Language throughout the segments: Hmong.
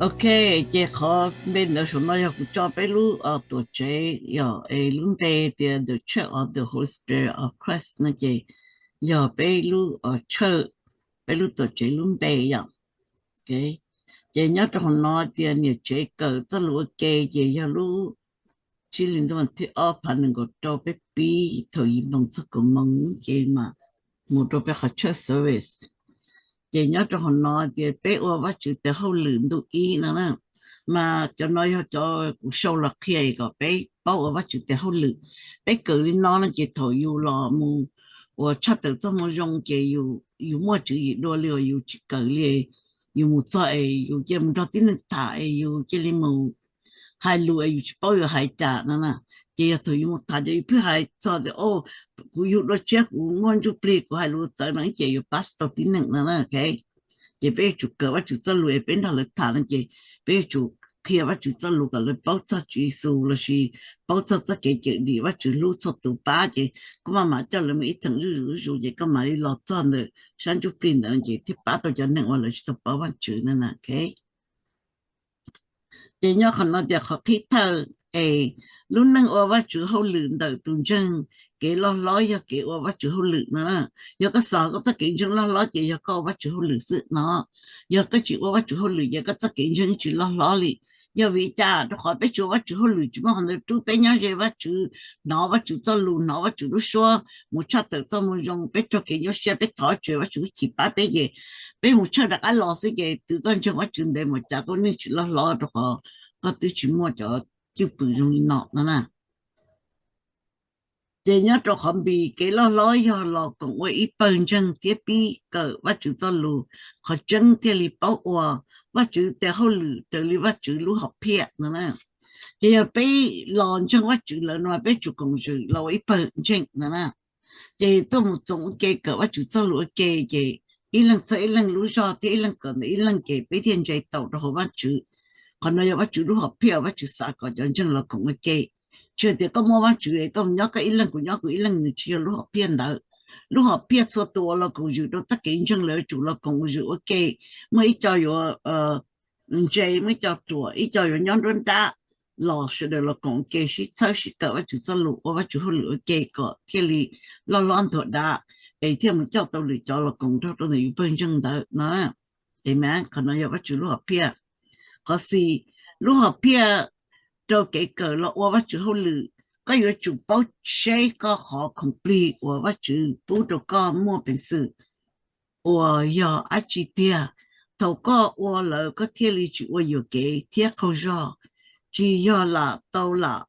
Ok, ces qhov npe ntawd saum no yog kuv tso peb lub tuam tsev yom, es lub npe tias The Church of the Holy Spirit of Christ no ces yog peb lub church, peb lub tuam tsev lub npe yom. Ces nyob rau hauv no tias niam tsev kawm txoj lus ua ke ces yog lub tsib hlis ntuj thib ob phav nees nkaum rau peb pib thaum yim moos txog kaum moos ces mas mus rau peb qhov church service. Ces nyob rau hauv no tias peb ua Vajtswv tes hauj lwm ntu ib no na. Mas cov no yog cov kuv sau los qhia kom peb paub ua Vajtswv tes hauj lwm. Peb kawm li no no ces thaum yus los mus ua tshaj tawm txoj moo zoo ces yus muaj tswv yim dua li uas yus tsis kawm li, yus mus txog es yus cia mus nrog tib neeg tham es yus cia li mus hais lus es yus tsis paub yus hais cas no na. Ces yog thaum yus mus tham ces yus pheej hais txog tias, o, kuv yug dua tshiab, kuv muaj ntsuj plig, kuv hais lus txawv no ces yuav pab tau tib neeg no na. Ces peb yuav tsum kawm Vajtswv txoj lus es peb nrog lawv tham no ces peb yuav tsum qhia Vajtswv txoj lus kom lawv paub txog Tswv Yexus lossis paub txog txoj kev cawm dim Vajtswv hlub txhua tus pab ces koj maj mam coj lawv mus ib theem zuj zus zuj zus ces koj mam li los txog ntawm sab ntsuj plig ntawd ces thiaj pab tau cov neeg uas lawv tsis tau paub Vajtswv no na. Ces nyob qhov no tias qhov qhib thawj es lub neej ua Vajtswv hauj lwm ntawm tus ntseeg, kev loj hlob yog kev ua Vajtswv hauj lwm no. Yog koj xav koj txoj kev ntseeg loj hlob ces yog koj ua Vajtswv hauj lwm xwb no. Yog koj tsis ua Vajtswv hauj lwm ces koj txoj kev ntseeg tsis loj hlob li. Yog vim li cas? Rau qhov peb tsis ua Vajtswv hauj lwm, tsis muaj qhov ntawd rub peb nyob ze Vajtswv, hnov Vajtswv txoj lus, hnov Vajtswv lub suab, mus tshaj tawm txoj moo zoo, peb raug kev nyuaj siab, peb thov Vajtswv, Vajtswv chim pab peb ces peb mus tshawj rov qab los xwb ces twb koj ntseeg Vajtswv ntev mus cas koj neej tsis loj hlob rau qhov koj twb tsis muaj cov cwj pwm zoo li no no na. Ces nyob rau qhov npis kev loj hlob yog los koom ua ib pawg ntseeg thiab pib kawm Vajtswv txoj lus, qhov tseeb thiaj li paub ua Vajtswv tes hauj lwm raws li Vajtswv lub hom phiaj no na. Ces yog peb los ntseeg Vajtswv lawm no peb tsum koom zwm los ua ib pawg ntseeg no na. Ces tuaj mus txoos ua ke kawm Vajtswv txoj lus ua ke ces ib leeg txhawb ib leeg lub zog thiab ib leeg kawm ntawm ib leeg ces peb thiaj ntse tau rau hauv Vajtswv. Qhov no yog Vajtswv lub hom phiaj, Vajtswv xav kom cov ntseeg los koom ua ke. Tsis tias koj muaj Vajtswv es koj nyob koj ib leeg kuv nyob kuv ib leeg, nws tsis yog lub hom phiaj ntawd. Lub hom phiaj txhua tus uas los koom zwm rau txoj kev ntseeg lawv yuav tsum los koom zwm ua ke. Muaj ib co yuav ntse, muaj ib co ruam, ib co yuav nyob nruab nrab, los sawv daws los koom ua ke sib txhawb sib kawm Vajtswv txoj lus, ua Vajtswv hauj lwm ua ke kom thiaj li loj hlob nthuav dav es thiaj mus coj tau lwm cov los koom nrog rau ntawm yus pawg ntseeg ntawd no. Amen. Qhov no yog Vajtswv lub hom phiaj. Qhov xis, lub hom phiaj rau kev kawm los ua Vajtswv hauj lwm, koj yuav tsum paub seb koj qhov khoom plig uas Vajtswv pub rau koj muaj peev xwm uas yog dab tsi tiag. Thaum koj ua lawm koj thiaj li tsis ua yuam kev thiab qaug zog. Tsis yog lam tau lam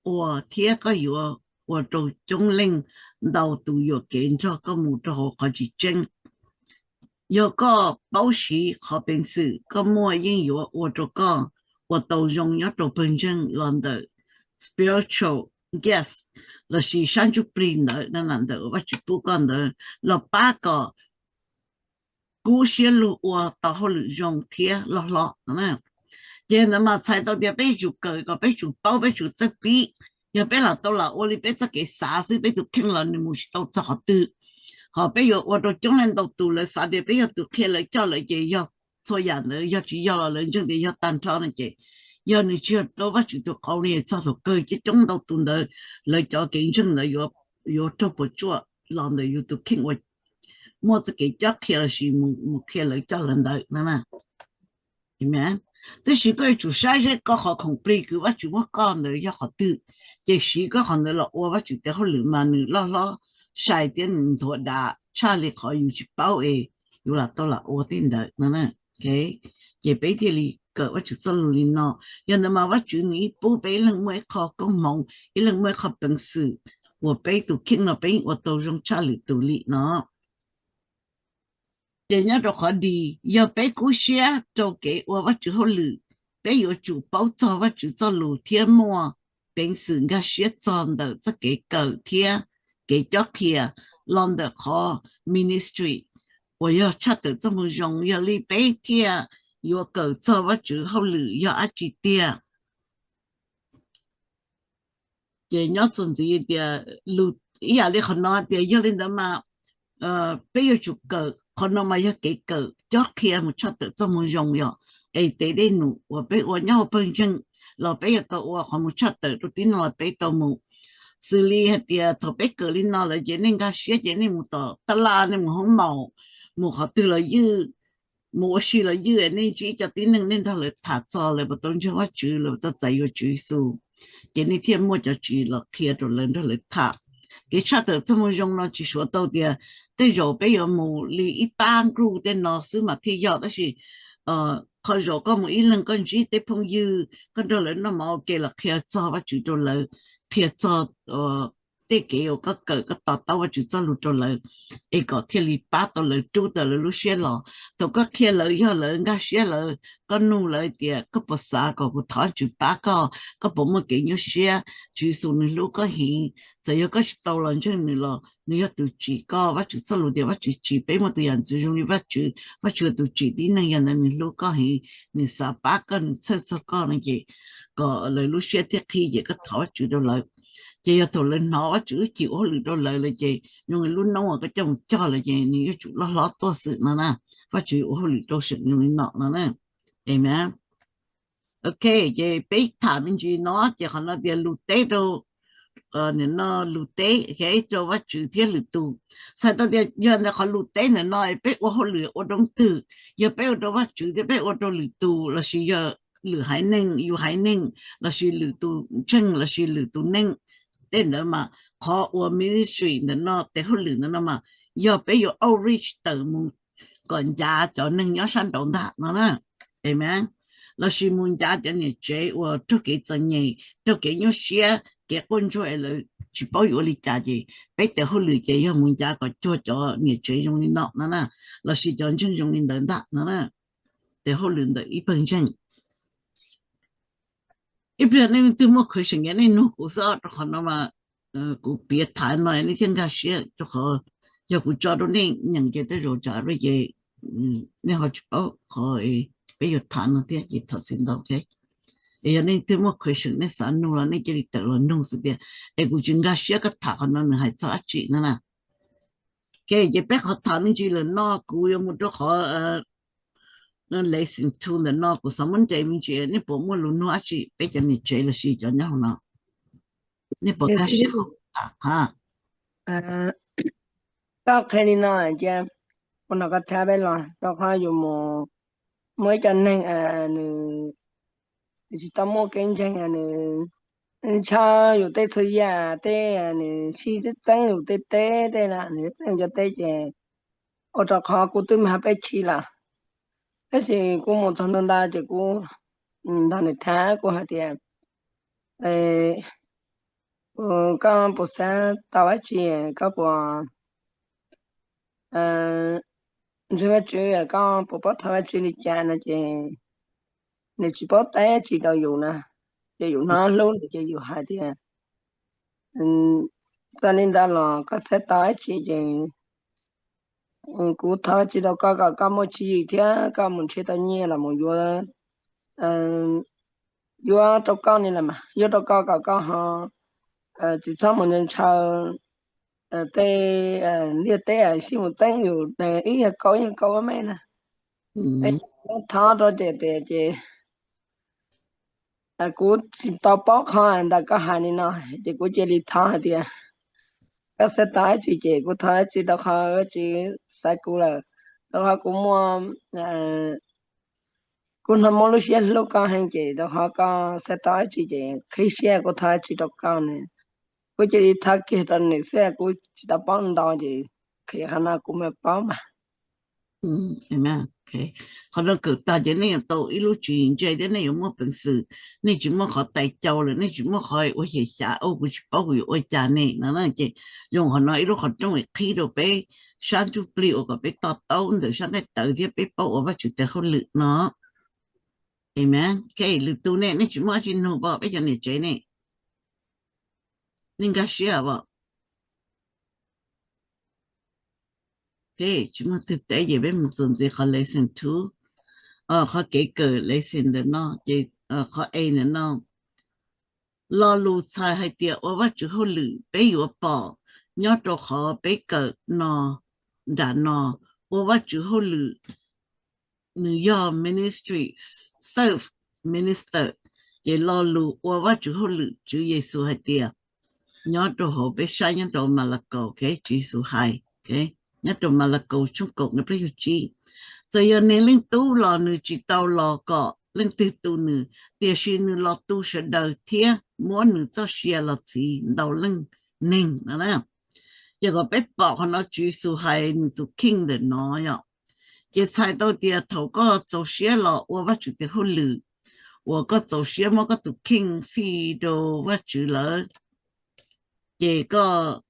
ua thiab koj yuav ua rau coob leej ntau tus yuam kev nrog koj mus rau hauv qhov tsis tseeb. Yog koj paub siv qhov peev xwm koj muaj yeej yuav ua rau koj ua tau zoo nyob rau pawg ntseeg los ntawm spiritual gifts lossis sab ntsuj plig ntawd, ntawm uas Vajtswv pub koj ntawd los pab kom kub siab lug ua tau hauj lwm zoo thiab loj hlob. Ces ntawd mas txhais tau tias peb yuav tsum kawm kom peb tsum paub, peb tsum txawj pib. Yog peb lam tau lam ua li peb txoj kev xav xwb, peb tus kheej los nws mus tsis tau txog qhov twg. Ho peb yuav ua rau coob leej ntau tus, lawv xav tias peb yog tus qhia lawv coj lawv ces yog txhua yam ntawd, yog tsis yog los lawv ntseeg tias yog tag nrho no ces yog nws tsis yog rau Vajtswv tus qauv no es txog thaum kawg coob coob ntau tus ntawd lawv cov kev ntseeg ntawd yuav raug puas tsuaj los ntawm yus tus kheej uas muaj txoj kev cob qhia lossis mus qhia lawv coj lawv ntawd no. Tab sis koj yuav tsum saib seb koj qhov khoom plig kws Vajtswv muab koj ntawd yog qhov twg, ces siv koj qhov ntawd los ua Vajtswv tes hauj lwm mas nws loj hlob sai thiab nws nthuav dav tshaj li qhov yus tsis paub es yus lam tau lam ua tej ntawd no. Ces peb thiaj li kawm Vajtswv txoj lus li no. Yog ntawd mas Vajtswv nws ib pub peb ib leeg muaj ib qho koob hmoov, ib leeg muaj ib qho peev xwm uas peb tus kheej no peb yeej ua tau zoo tshaj lwm tus li no. Ces nyob rau qhov dis, yog peb kub siab rau kev ua Vajtswv hauj lwm, peb yuav tsum paub txog Vajtswv txoj lus thiab muaj peev xwm nkag siab txog ntawm txoj kev kawm thiab kev cob qhia los ntawm qhov ministry uas yog tshaj tawm txoj moo zoo, yog li peb thiaj yuav kawm txog Vajtswv hauj lwm yog dab tsi tiag. Ces nyob txuas ntxiv tias, ib yam li qhov no tias yog li ntawd mas peb yuav tsum kawm, qhov no mas yog kev kawm cob qhia mus tshaj tawm txoj moo zoo yog es tes dej num uas peb ua nyob hauv pawg ntseeg los peb yuav tau ua qhov mus tshaj tawm rau tib neeg los peb tau mus. Xws li hais tias thaum peb kawm li no lawm ces nej nkag siab ces nej mus tom taj laj, nej mus hoob maum, mus qhov twg los ywj, mus ua si los ywj, nej ntsib cov tib neeg nej nrog lawv tham txog lawv puas tau ntseeg Vajtswv, lawv puas tau txais yuav Tswv Yexus, ces nej thiaj muaj cov tsis los qhia rau lawv nrog lawv tham. Kev tshaj tawm txoj moo zoo no tsis suav tau tias tej zaum peb yuav mus li ib pab group tej no xwb mas thiaj yog, tab sis qhov zaum koj mus ib leeg koj ntsib tej phooj ywg koj nrog lawv noj mov ua ke los qhia txog Vajtswv rau lawv, qhia txog tej kev uas koj kawm koj to taub Vajtswv txoj lus rau lawv, es kom thiaj li pab tau lawv rub tau lawv lub siab los. Thaum koj qhia lawv yog lawv nkag siab lawv, koj nug lawv tias koj puas xav kom kuv thov Vajtswv pab koj, koj puas muaj kev nyuaj siab, Tswv Yexus nws hlub koj heev, txawm yog koj tsis tau los ntseeg nws los nws yog tus tsim koj. Vajtswv txoj lus tias Vajtswv tsim peb muaj tus yam ntxwv zoo li Vajtswv, Vajtswv tus tsim tib neeg yog ntawd nws hlub koj heev, nws xav pab koj, nws txhawj txog koj no ces kom lawv lub siab thiaj qhib ces koj thov Vajtswv rau lawv. Ces yog thaum lawv hnov Vajtswv lub cim ua hauj lwm rau lawv lawm ces zoo li lub noob uas koj coj mus cog lawm ces nws yuav tsum loj hlob tuaj xwb no na. Vajtswv ua hauj lwm rau seem zoo li no no na. Amen. Ok, ces peb tham me ntsis no ces qhov no tias lus teb rau, nim no lus teb rau Vajtswv thiab lwm tus. Txhais tau tias yog ntawm qhov lus teb ntawm no peb ua hauj lwm ua rau leej twg, yog peb ua rau Vajtswv thiab peb ua rau lwm tus lossis yog lwm haiv neeg yus haiv neeg lossis lwm tus ntseeg lossis lwm tus neej, tej ntawd mas qhov ua ministry ntawm no tes hauj lwm ntawm no mas yog peb yuav outreach tawm mus kom ncav cov neeg nyob sab nraud ntag no na. Amen. Lossis mus ncav cov niam tsev uas raug kev txom nyem, raug kev nyuaj siab, kev quaj ntsuag es lawv tsis paub yuav ua li cas ces peb tes hauj lwm ces yog mus ncav kom cuag cov niam tsev zoo li no no na, lossis cov ntseeg zoo li ntawd ntag no na. Tes hauj lwm ntawm ib pawg ntseeg. Ib pliag nej leej twg muaj question ces nej nug kuv xwb, rau qhov no mas kuv piav tham no nej thiaj nkag siab, rau qhov yog kuv tso rau nej nyeem ces tej zaum tsam ces nej ho tsis paub qhov peb yuav tham no thiab ces thov txim ntau. Es yog nej leej twg muaj question nej xav nug los nej cia li tawm los nug xwb tiag, es kuv tsis nkag siab koj tham qhov no nws hais txog dab tsi no na. Ok, ces peb qhov tham me ntsis lawm no kuv yuav mus rau qhov lesson two ntawm no, kuv xav muab nres me ntsis, nej puas muaj lus nug dab tsi peb cov niam tsev lossis cov nyob hauv no? Nej puas nkag siab? Koj qhia li no cia, ua no koj thab peb los rau qhov yus mus muaj ib co neeg nws tsis tau muaj kev ntseeg, nws ntshaw yus tej txhua yam tej, nws sib txeeb yus tej teb tej na, nws txeeb yus cov teb ces ua rau qhov kuv twb me ho peb chim lawm. Tab sis kuv mus txog ntua ntawd ces kuv nrog nws tham, kuv hais tias, koj puas xav tau dab tsi, koj puas ntseeg Vajtswv, koj puas paub thov Vajtswv li cas no ces nws tsis paub teb tsis rau yus na. Ces yus hnov hlub nws ces yus hais tias, txawm li ntawd los koj xav tau dab tsi ces kuv thov Vajtswv rau koj kom koj muaj tswv yim thiab koj mus nrhiav tau nyiaj los mus yuav, yuav rau koj ni los mas, yuav rau koj kom koj ho tsis txhob mus ntshaw tej liaj teb sib mus txeeb yus ib yam kaub ib yam kaub ua me na. Thov rau ces tias ces kuv tsis tau paub qhov ntawd koj hais li no, ces kuv cia li thov hais tias, koj xav tau dab tsi ces kuv thov dab tsi rau qhov Vajtswv xaiv kuv lawm, rau qhov kuv muaj, kuv hnov muaj lub siab hlub koj heev ces rau qhov koj xav tau dab tsi ces qhib siab kuv thov dab tsi rau koj ne. Kuv cia li thov kiag rau nws xwb, kuv tsis tau paub ntau ces qhia qhov no kuv mam paub mas. Qhov no kawm tag ces nej yuav tau ib lub tswv yim ntse thiab nej yuav muaj peev xwm, nej tsis muaj qhov tais cau lawm, nej tsis muaj qhov ua xyem xyav ua kuv tsis paub kuv yuav ua cas ne no na. Ces zoo qhov no ib lub qhov rooj qhib rau peb sab ntsuj plig uas kom peb to taub ntawm sab nqaij tawv thiab peb paub ua Vajtswv tes hauj lwm no. Amen. Lwm tus ne, nej tsis muaj dab tsi nug pom peb cov niam tsev ne? Nej nkag siab pom? Tsis muaj twg teb ces peb mus txuas ntxiv qhov lesson two, qhov kev kawm lesson ntawm no ces qhov A ntawm no, lo lus txhais hais tias ua Vajtswv hauj lwm peb yuav pom nyob rau qhov peb kawm no nram no, ua Vajtswv hauj lwm nws yog ministry, serve, minister, ces lo lus ua Vajtswv hauj lwm Tswv Yexus hais tias, nyob rau hauv peb saib nyob rau Malakaus, Tswv Yexus hais, nyob rau Malakaus tshooj kaum nqe plaub caug tsib, txawm yog Neeg Leej Tub los nws tsis tau los kom leej twg tu nws, tiam sis nws los tu sawv daws thiab muab nws txoj sia los txhiv ntau leej neeg no na. Ces kom peb pom qhov no Tswv Yexus hais nws tus kheej ntawm no yom. Ces txhais tau tias thaum koj txaus siab los ua Vajtswv tes hauj lwm, uas koj txaus siab muab koj tus kheej fij rau Vajtswv lawm, ces koj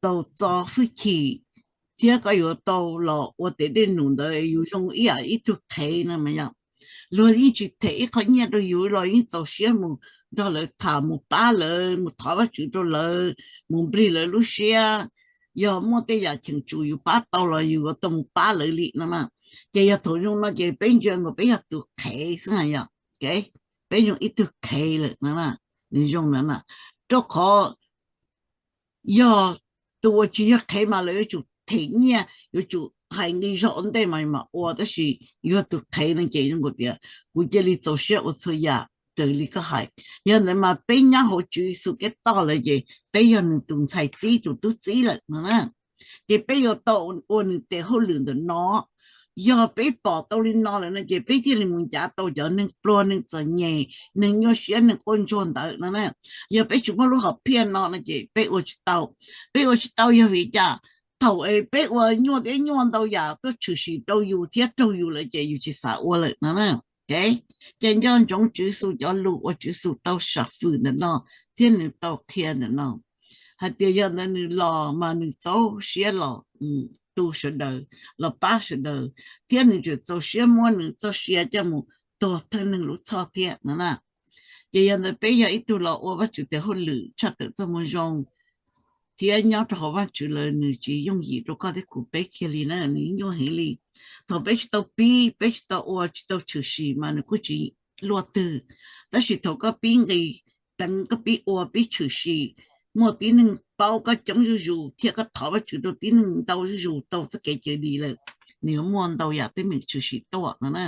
tau txo hwj chim, thiab koj yuav tau los ua tes dej num ntawd yus zoo ib yam ib tug qhev no mas yom. Luag yeej tsis them ib qho nyiaj rau yus los yeej txaus siab mus nrog lawv tham, mus pab lawv, mus thov Vajtswv rau lawv, mus nplig lawv lub siab. Yog muaj tej yam cheem tsum yus pab tau los yus yuav tau mus pab lawv li no na. Ces yog thaum zoo no ces peb ntsia nkaus peb yog tus qhev xwb yom. Peb zoo ib tug qhev lawm no, nws zoo no na. Rau qhov yog tus uas tsis yog qhev mas lawv yuav tsum them nyiaj, yuav tsum hais nqi zog ua ntej mas ua, tab sis yog tus qhev no ces zoo nkaus tias kuv cia li txaus siab ua txhua yam raws li koj hais. Yog ntawd mas peb nyob hauv Tswv Yexus kev toj lawm ces peb yog nws tus ntxhais txib, tus tub txib lawm no na. Ces peb yuav tau ua nws tes hauj lwm ntawm no. Yog peb pom tau li no lawm no ces peb thiaj li mus ncav tau cov neeg pluag, neeg txom nyem, neeg nyuaj siab, neeg quaj ntsuag ntawd no na. Yog peb tsis muaj lub hom phiaj no no ces peb ua tsis tau. Peb ua tsis tau yog vim cas? Thaum es peb ua nyuaj thiab nyuaj ntau yam tuaj tshwm sim rau yus thiab raug yus lawm ces yus tsis xav ua lawm no na. Ces nco ntsoov Tswv Yexus cov lus uas Tswv Yexus tau sam fwm ntawm no thiab nws tau qhia ntawm no, hais tias yog ntawd nws los mas nws txaus siab los tu sawv daws, los pab sawv daws, thiab nws tseem txaus siab muab nws txoj sia coj mus tuag thawj neeg lub txhoj thiab no na. Ces yog ntawd peb yog ib tug los ua Vajtswv tes hauj lwm tshaj tawm txoj moo zoo thiab nyob rau hauv Vajtswv lawm, nws tsis yooj yim rau koj thiab kuv peb kiag li na, nws nyuaj heev li. Thaum peb tsis tau pib, peb tsis tau ua, tsis tau tshwm sim mas nws kuj tsis luaj twg. Tab sis thaum koj pib nqis peev, koj pib ua, pib tshwm sim, muaj tib neeg paub koj coob zuj zus thiab koj thov Vajtswv rau tib neeg ntau zuj zus tau txoj kev cawm dim lawm, nws yuav muaj ntau yam teeb meem tshwm sim tuaj no na.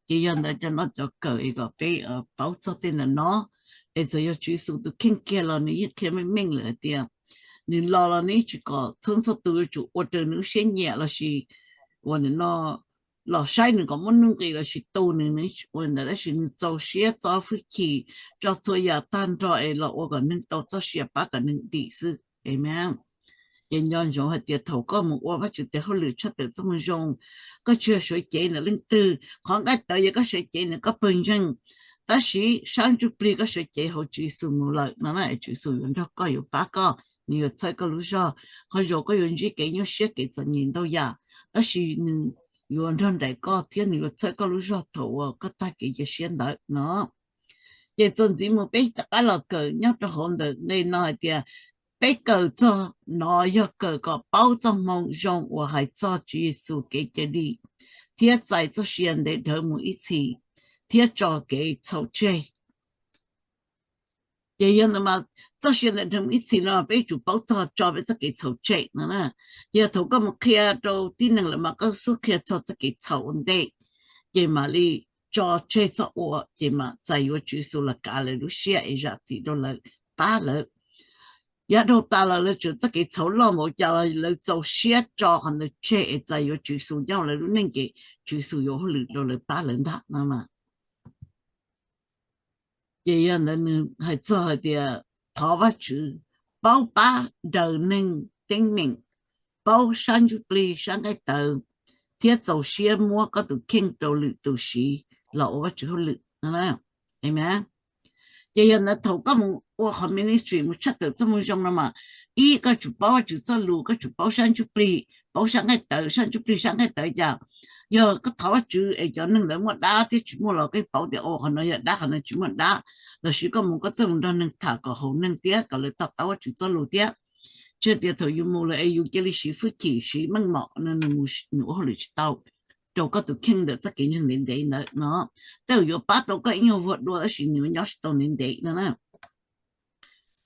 Ces yog ntawd cov no cov kawm es kom peb paub txog tej ntawm no. Es txawm yog Tswv Yexus tus kheej kiag los nws yeej qhia meej meej lawm hais tias nws los los nws tsis kom txhua txhua tus yuav tsum ua raws nws lub siab nyiam lossis ua no los saib nws kom muaj nuj nqis lossis tu nws, nws tsis ua ntawd, tab sis nws txaus siab txo hwj chim tso txhua yam tag nrho es los ua kom neeg tau txoj sia pab kom neeg dim xwb. Amen. Ces nco ntsoov hais tias thaum koj mus ua Vajtswv tes hauj lwm tshaj tawm txoj moo zoo, koj tsis yog sawv cev ntawm leej twg. Qhov nqaij tawv yog koj sawv cev ntawm koj pawg ntseeg, tab sis sab ntsuj plig koj sawv cev hauv Tswv Yexus mus lawm no na, Tswv Yexus yuav nrog koj, yuav pab koj, nws yuav txhawb koj lub zog. Qhov zaum koj yuav ntsib kev nyuaj siab kev txom nyem ntau yam, tab sis nws yuav nrog nraim koj thiab nws yuav txhawb koj lub zog thaum uas koj tag kev cia siab ntawd no. Ces txuas ntxiv mus peb rov qab los kawm nyob rau hauv ntawm nqe no hais tias peb kawm txog no yog kawm kom paub txoj moo zoo uas hais txog Tswv Yexus kev cawm dim thiab txais txoj sia ntev dhawv mus ib txhis thiab tso kev txhaum tseg. Ces yog ntawd mas txoj sia ntev dhawv mus ib txhis no peb yuav tsum paub txog tso peb txoj kev txhaum tseg no na. Ces yog thaum koj mus qhia rau tib neeg lawm mas koj xub qhia txog txoj kev txhaum ua ntej, ces mam li tso tseg txoj ua, ces mam txais yuav Tswv Yexus los kav lawv lub siab es zam txim rau lawv, pab lawv. Yav dhau tas los lawv tseem txoj kev txhaum loj npaum cas los lawv txaus siab tso qhov ntawd tseg es txais yuav Tswv Yexus nyob hauv lawv lub neej, ces Tswv Yexus yuav hauj lwm rau lawv, pab lawv ntag no. Ces yog ntawd nws hais txog hais tias thov Vajtswv, paub pab daws neeg teeb meem, paub sab ntsuj plig sab nqaij tawv, thiab txaus siab muab koj tus kheej rau lwm tus siv los ua Vajtswv hauj lwm. Amen. Ces yog ntawd thaum koj mus ua qhov ministry mus tshaj tawm txoj moo zoo no mas, ib, koj tsum paub Vajtswv txoj lus, koj tsum paub sab ntsuj plig, paub sab nqaij tawv, sab ntsuj plig sab nqaij tawv cas. Yog koj thov Vajtswv es cov neeg ntawd muaj dab thiab tsis muaj los koj paub tias, o, qhov no yog dab, qhov no tsis muaj dab, lossis koj mus koj txawj mus nrog neeg tham kom haum neeg thiab kom lawv to taub Vajtswv txoj lus thiab. Tsis tias thaum yus mus lawm es yus cia li siv hwj chim siv meej mom no nws ua hauj lwm tsis tau rau koj tus kheej ntawm txoj kev ntseeg ntev ntev ntawd no. Tej zaum yuav pab tau koj ib nyuag vuag dua tab sis nws yuav nyob tsis tau ntev ntev no na.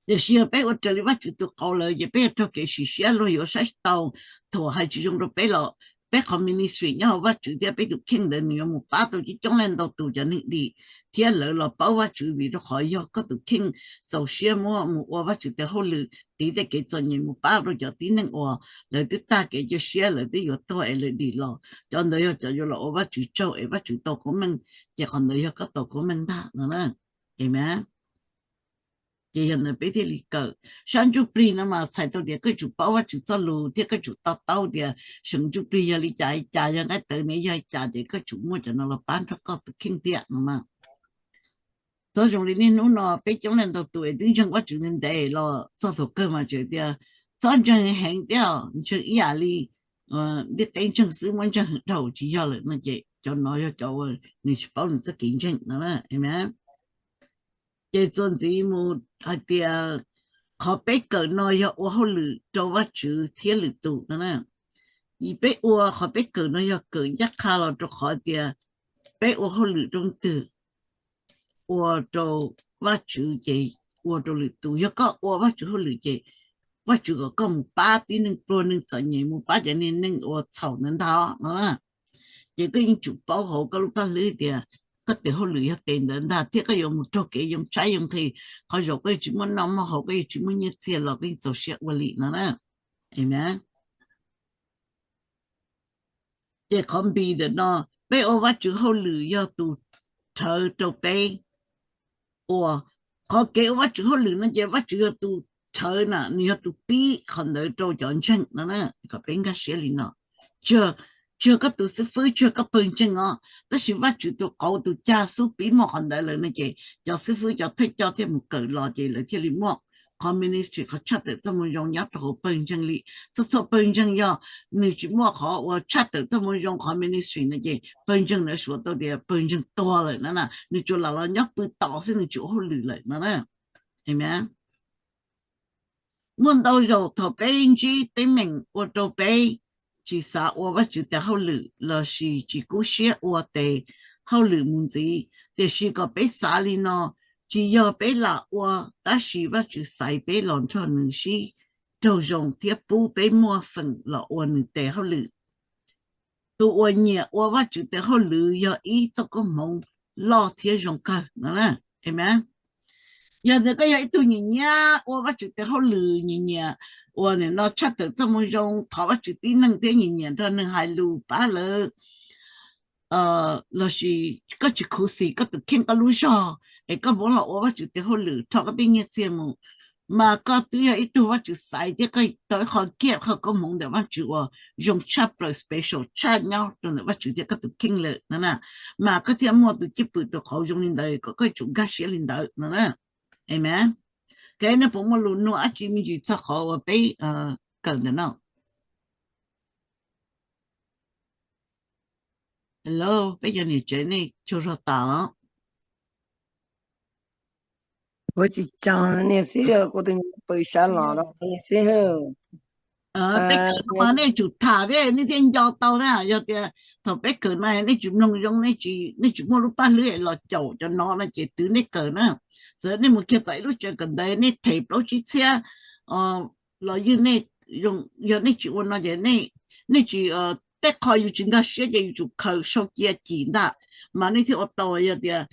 Tiam sis yog peb ua raws li Vajtswv tus qauv lawm ces peb yuav raug kev sim siab, luag yuav saib tsis taus, thuam hais tsis zoo rau peb los peb qhov ministry nyob hauv Vajtswv thiab peb tus kheej ntawd nws yuav mus pab tau coob coob leej ntau tus cov neeg dim thiab lawv los paub Vajtswv vim rau qhov yog koj tus kheej txaus siab muab mus ua Vajtswv tes hauj lwm tiv tej kev txom nyem mus pab rau cov tib neeg uas lawv twb tag kev cia siab, lawv twb yuav tuag es lawv dim los. Cov ntawd yog cov yuav los ua Vajtswv tsaug es Vajtswv tau koob meej, ces qhov ntawd yog koj tau koob meej ntag no. Amen. Ces yog ntawd peb thiaj li kawm. Sab ntsuj plig no mas txhais tau tias koj tsum paub Vajtswv txoj lus thiab koj tsum to taub tias seem ntsuj plig yog li cas li cas, yog nqaij tawv ne yog li cas, ces koj tsum muaj cov no los pab nrog koj tus kheej thiab no mas. Txhob zoo li niaj hnub no peb coob leej ntau tus es twb ntseeg Vajtswv ntev ntev los txog thaum kawg mas tseem tias txhob ntseeg heev thiab, ntseeg ib yam li ntiaj teb ntseeg xwb, muab ntseeg dhau tsis yog lawm no ces cov no yog cov uas nws tsis paub nws txoj kev ntseeg no. Amen. Ces txuas ntxiv mus hais tias qhov peb kawm no yog ua hauj lwm rau Vajtswv thiab lwm tus no. Peb ua qhov peb kawm no yog kawm ncaj qha los rau qhov tias peb ua hauj lwm rau leej twg? Ua rau Vajtswv ces ua rau lwm tus. Yog koj ua Vajtswv hauj lwm ces Vajtswv kom koj mus pab tib neeg pluag neeg txom nyem, mus pab cov niag neeg uas txhaum ntawd ntag no. Ces koj yeej tsum paub hauv koj lub paj hlwb tias koj tes hauj lwm yog tes ntawd ntag thiab koj yuav mus raug kev yoo tshaib yoo nqhis. Qhov zaum koj yuav tsis muaj noj muaj haus, koj yuav tsis muaj nyiaj txiag los koj yeej txaus siab ua li no na. Amen. Ces qhov npis ntawm no, peb ua Vajtswv hauj lwm yog tus rhawv rau peb ua. Qhov kev ua Vajtswv hauj lwm no ces Vajtswv yog tus rhawv na, nws yog tus pib qhov ntawd rau cov ntseeg no na, kom peb nkag siab li no. Tsis yog koj tus xib fwb, tsis yog koj pawg ntseeg os, tab sis Vajtswv tus qauv tus cag xub pib muaj qhov ntawd lawm no ces cov xib fwb cov thawj coj thiaj mus kawm los ces lawv thiaj li muaj qhov ministry, qhov tshaj tawm txoj moo zoo nyob rau hauv pawg ntseeg li. Txhua txhua pawg ntseeg yog nws tsis muaj qhov uas tshaj tawm txoj moo zoo qhov ministry no ces pawg ntseeg ntawd suav tau tias pawg ntseeg tuag lawm no na, nws tsuas lam los nyob pw tos xwb, nws tsis ua hauj lwm lawm no na. Amen. Muaj ntau zaus thaum peb ntsib teeb meem ua rau peb tsis xav ua Vajtswv tes hauj lwm lossis tsis kub siab ua tes hauj lwm mus ntxiv, tiam sis kom peb xav li no, tsis yog peb lam ua, tab sis Vajtswv xaiv peb los nrog nws sib raug zoo thiab pub peb muaj feem los ua nws tes hauj lwm. Tus uas nyiam ua Vajtswv tes hauj lwm yog ib txoj koob hmoov loj thiab zoo kawg no. Amen. Yog tias koj yog ib tug nyiam nyiam ua Vajtswv tes hauj lwm, nyiam nyiam uas nim no tshaj tawm txoj moo zoo, thov Vajtswv tib neeg thiab nyiam nyiam nrog neeg hais lus pab lawv, lossis koj tsis khuv xim koj tus kheej koj lub zog es koj muab los ua Vajtswv tes hauj lwm rho koj tej nyiaj txiag mus, mas koj twb yog ib tug Vajtswv xaiv thiab koj tau ib qho gift, qhov koob hmoov ntawm Vajtswv uas zoo tshaj plaws, special tshaj nyob rau ntawm Vajtswv thiab koj tus kheej lawm no na. Mas koj thiaj muaj tus cwj pwm tus qauv zoo li ntawd kom koj yuav tsum nkag siab li ntawd no na. Amen. Kev nej puas muaj lus nug dab tsi me ntsis txog qhov uas peb kawm ntawm no? Hello, peb cov niam tsev nej tsaug zog tas los? Kuv tsis tsaug niam xib hwb, kuv tus pw sab los niam xib hwb. Tej kawm no mas nej tsum tham thiab nej thiaj nco tau na. Yog tias thaum peb kawm no nej tsis mloog zoo, nej tsis muaj lub paj hlwb los caum cov no no ces twv nej kawm na. Txawm nej mus kiag tom ib lub tsev kawm ntawv nej them plaub tsib txhiab los ywj nej, yog nej tsis ua no ces nej tsis, tej qho yus tsis nkag siab ces yus tsum khaws sau cia cim ntag, mas nej thiaj ua tau. Yog tias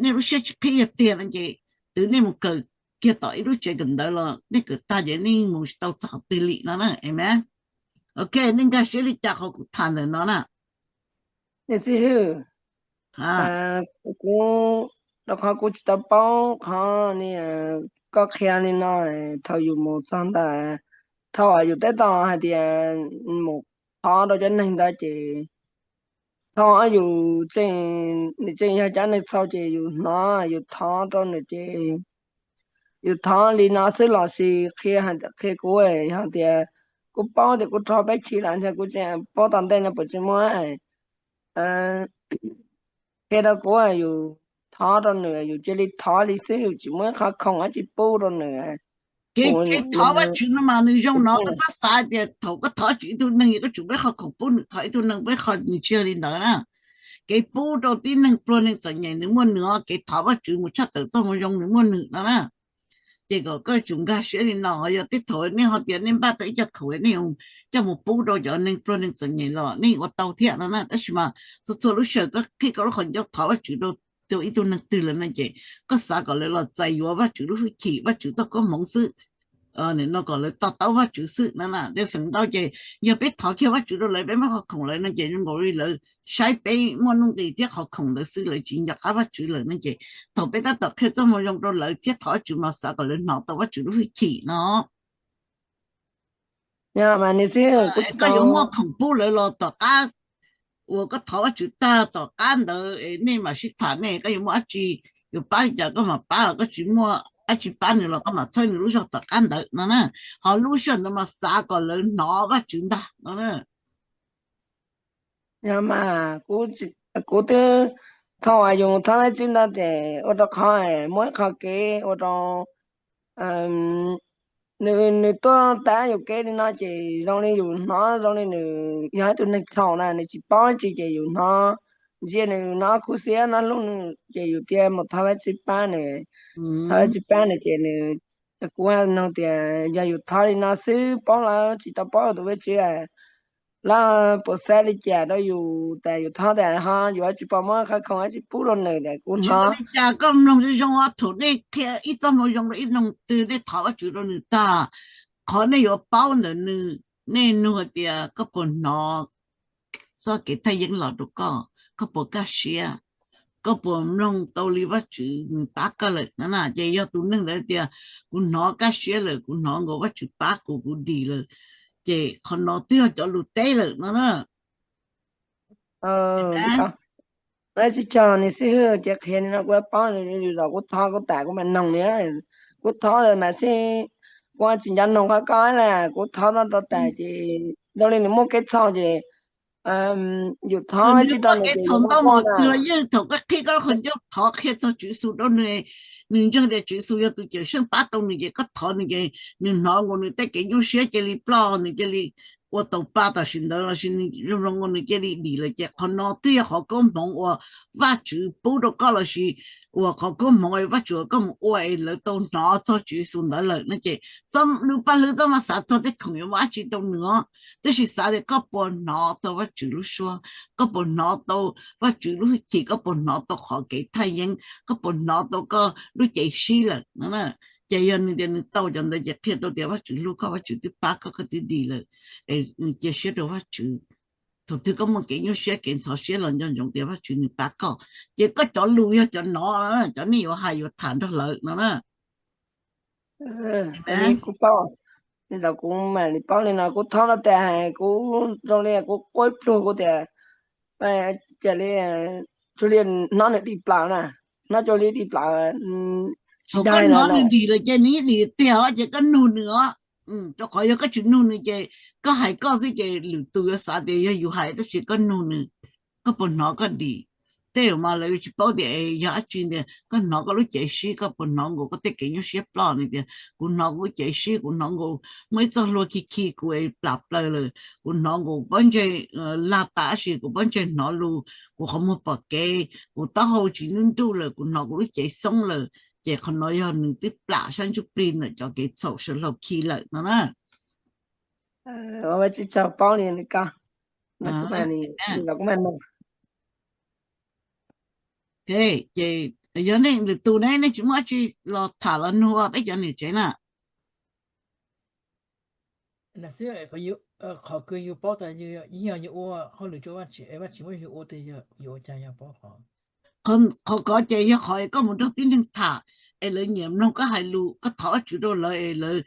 nej lub siab tsis qhib tiag no ces twv nej mus kawm kiag tom ib lub tsev kawm ntawv los nej kawm tag ces nej mus tsis tau txog qhov twg li no na. Amen. Ok, nej nkag siab li cas qhov kuv tham ntawm no na? Niam xib hwb, kuv, rau qhov kuv tsis tau paub qhov koj qhia li no, thaum yus mus txog ntawd, thaum yus teb tau hais tias mus thov rau cov neeg ntawd ces thaum yus tseem, nws tseem yog cov neeg txhaum ces yus hnov yus thov rau nws ces yus thov li no xwb los sis qhia, qhia kuv hais tias kuv paub tias kuv rho peb chim lawm ntag, kuv tseem paub tom ntej no puas tsis muaj, qhia rau kuv yus thov rau nws, yus cia li thov li xwb, yus tsis muaj ib qhov khoom dab tsi pub rau nws. Kev, kev thov Vajtswv no mas nws zoo no, koj txhob xav tias thaum koj thov tswv ib tug neeg koj tsum muaj ib qho khoom pub nws, thov ib tug neeg muaj ib qho, nws tsis yog li ntawd na. Kev pub rau tib neeg pluag neeg txom nyem nws muaj nws os, kev thov Vajtswv mus tshaj tawm txoj moo zoo nws muaj nws no na. Ces kom koj tsum nkag siab li no, yog tej thaum nej ho tias nej npaj tau ib co khoom nej coj mus pub rau cov neeg pluag neeg txom nyem los nej ua tau thiab no na. Tab sis mas txhua txhua lub sij hawm koj qhib koj lub qhov ncauj thov Vajtswv rau ib tug neeg twg lawm no ces koj xav kom lawv los txais yuav Vajtswv lub hwj chim, Vajtswv txoj koob hmoov xwb. No kom lawv to taub Vajtswv xwb no na. Dej feem ntau ces yog peb thov kiag Vajtswv rau lawv, peb muab qhov khoom lawv no ces zoo nkaus li lawv saib peb muaj nuj nqis thiab qhov khoom ntawd xwb, lawv tsis nco qab Vajtswv lawm no ces thaum peb tab tom qhia txoj moo zoo rau lawv thiab thov Vajtswv mas xav kom lawv hnov tau Vajtswv lub hwj chim no. Koj yuav muaj khoom pub lawv los tom qab uas koj thov Vajtswv tag tom qab ntawd es nej mam sib tham nej koj yuav muaj dab tsi yuav pab li cas koj mam pab, koj tsis muaj dab tsi pab nws los koj mam txhawb nws lub zog tom qab ntawd no na. Ho lub sij hawm ntawd mas xav kom lawv hnov Vajtswv ntag no. Yog mas, kuv twb, thaum uas yus thov Vajtswv ntawd ces ua rau qhov muaj ib qho kev ua rau nws, nws tuaj tav yus kev li no ces zoo li yus hnov zoo li nws yog ib tug neeg txhaum na, nws tsis paub tsi ces yus hnov, ntsia nws hnov khuv xim hnov hlub nws ces yus thiaj mus thov Vajtswv pab nws. Thov Vajtswv pab nws ces nws, kuv nug tias yog yus thov li no xwb paub lawm tsis tau paub tus Vajtswv lawv puas xav li cas rau yus tas yus thov tas ho yus tsis pom muaj qhov khoom dab tsi pub rau nws tas kuv hnov. Li cas koj mloog zoo zoo thaum nej qhia ib txoj moo zoo rau ib leeg twg nej thov Vajtswv rau nws tag, qhov nej yuav paub ntawm nws, nej nug hais tias koj puas hnov txoj kev thaj yeeb los rau koj, koj puas kaj siab, koj puas mloog tau li Vajtswv nws pab koj lawm no na. Ces yog tus neeg ntawd tias kuv hnov kaj siab lawm, kuv hnov nkaus Vajtswv pab kuv, kuv dim lawm, ces qhov no twb yog cov lus teb lawm no na. Tsis tso nws xib hwb ces qhia li no kuv paub, yus zam kuv thov kuv tas kuv mam noog li. Kuv thov lawm mas xij, kuv tsis nco noog qhov koj na, kuv thov no rau tas ces zoo li nws muaj kev txhaum ces yus thov tsis rau nws ces yus muaj koj na. Yeej thaum koj qhib koj qhov ncauj thov qhia txog Tswv Yexus rau nws, nws ntseeg tias Tswv Yexus yog tus cawm seej pab tau nws ces koj thov nws ces nws hnov nkaus nws tej kev nyuaj siab cia li ploj, nws cia li ua tau pa tam sim ntawd lossis nws zoo zoo nkaus nws cia li dim lawm ces qhov no twb yog qhov koob hmoov uas Vajtswv pub rau koj lossis uas qhov koob hmoov Vajtswv uas koj mus ua es lawv tau hnov txog Tswv Yexus ntawd lawm no ces nws paj hlwb txhob mas xav txog tej khoom yuav muaj dab tsi rau nws os, tab sis xav tias koj puas hnov tau Vajtswv lub suab, koj puas hnov tau Vajtswv lub hwj chim, koj puas hnov tau qhov kev thaj yeeb, koj puas hnov tau koj lub cev sib lawm no. Ces yog nws tias nws tau cov ntawd ces qhia tau tias Vajtswv hlub koj, Vajtswv twb pab koj, koj twb dim lawm, cia siab rau Vajtswv. Thaum twg koj muaj kev nyuaj siab kev ntxhov siab los nco ntsoov tias Vajtswv nws pab koj, ces koj cov lus yog cov no, cov nej yuav hais yuav tham nrog lawv no na. Kuv paub, kuv mam li paub li no, kuv thov no tas kuv zoo li kuv quaj ib pluag kuv tias, cia li, cia li hnov nws dim plaws na, hnov cia li dim plaws. Thaum koj hnov nws dim lawm ces nws dim tiag os ces koj nug nws os. Rau qhov yog koj tsis nug nws ces koj hais koj xwb ces lwm tus yuav xav tias yog yus hais tab sis koj nug nws, koj puas hnov koj dim? Tej zaum mas lawv tsis paub tias yog dab tsi tias koj hnov koj lub cev sib, koj puas hnov nkaus koj tej kev nyuaj siab ploj, nws tias kuv hnov kuv lub cev sib, kuv hnov nkaus muaj ib txoj hlua khi khi kuv es plam plaws lawm, kuv hnov nkaus pob ntseg lag tas tab sis kuv pob ntseg hnov lus, kuv qhov muag pom kev, kuv taub hau tsis nruj nruj lawm, kuv hnov kuv lub cev xoob lawm, ces qhov no yog nws twb plam sab ntsuj plig ntawm cov kev txhaum sawv hlau khi lawm no na. Ua tsis tau paub li ko, kuv mam nug. Ces yog nej lwm tus ne, nej tsis muaj dab tsi los tham los nug peb cov niam tsev na. Qhov kws yus paub tas yog yus ua hauj lwm rau Vajtswv, Vajtswv muab yus ua tiag, yus ua cas yog paub qhov. Qhov kov ces yog qhov koj mus nrog tib neeg tham es lawv nyiam mloog koj hais lus, koj thov Vajtswv rau lawv es lawv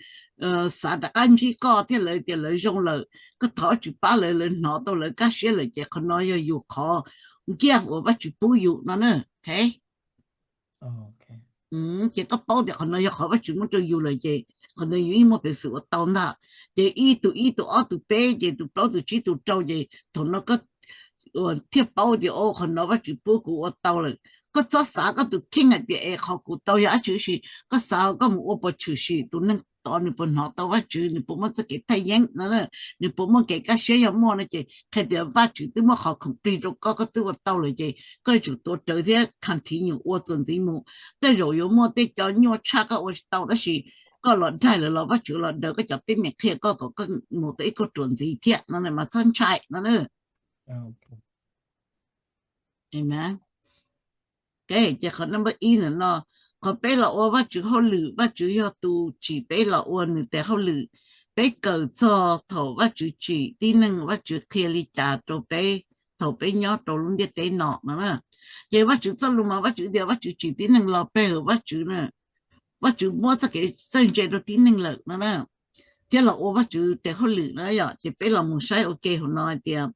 xav rov qab ntsib koj thiab lawv tias lawv zoo lawm, koj thov Vajtswv pab lawv, lawv hnov tau lawv kaj siab lawm ces qhov no yog yus qhov gift uas Vajtswv pub yus no na. Ces koj paub tias qhov no yog qhov Vajtswv muab rau yus lawm ces qhov ntawd yus yeej muaj peev xwm ua tau ntag. Ces ib tus ib, tus ob, tus peb, ces tus plaub, tus tsib, tus rau, ces thaum no koj thiaj paub tias o qhov no Vajtswv pub kuv ua tau lawm. Koj txhob xav koj tus kheej hais tias es qhov kuv tau yog dab tsi, koj xav koj mus ua puas tshwm sim tus neeg tod nws puas hnov tau Vajtswv, nws puas muaj txoj kev thaj yeeb no, nws puas muaj kev kaj siab. Yog muaj no ces qhia tias Vajtswv twb muab qhov khoom plig rau koj, koj twb ua tau lawm ces koj yuav tsum tuav rawv thiab continue ua txuas ntxiv mus. Tej zaum yuav muaj tej cov nyuaj tshaj koj ua tsis tau tab sis koj los daig lawm los Vajtswv los daws koj cov teeb meem qhia koj kom koj mus tau ib kauj ruam ntxiv thiab no mas txhob ntshai no. Amen. Ces qhov number ib ntawm no, qhov peb los ua Vajtswv hauj lwm, Vajtswv yog tus tsim peb los ua nws tes hauj lwm. Peb kawm txog thaum Vajtswv tsim tib neeg, Vajtswv qhia li cas rau peb thaum peb nyob rau lub ntiaj teb no no. Ces Vajtswv txoj lus mas Vajtswv tias Vajtswv tsim tib neeg los pe hawm Vajtswv na, Vajtswv muab txoj kev txawj ntse rau tib neeg lawm no na, thiab los ua Vajtswv tes hauj lwm na yom. Ces peb los mus saib ua ke hauv no hais tias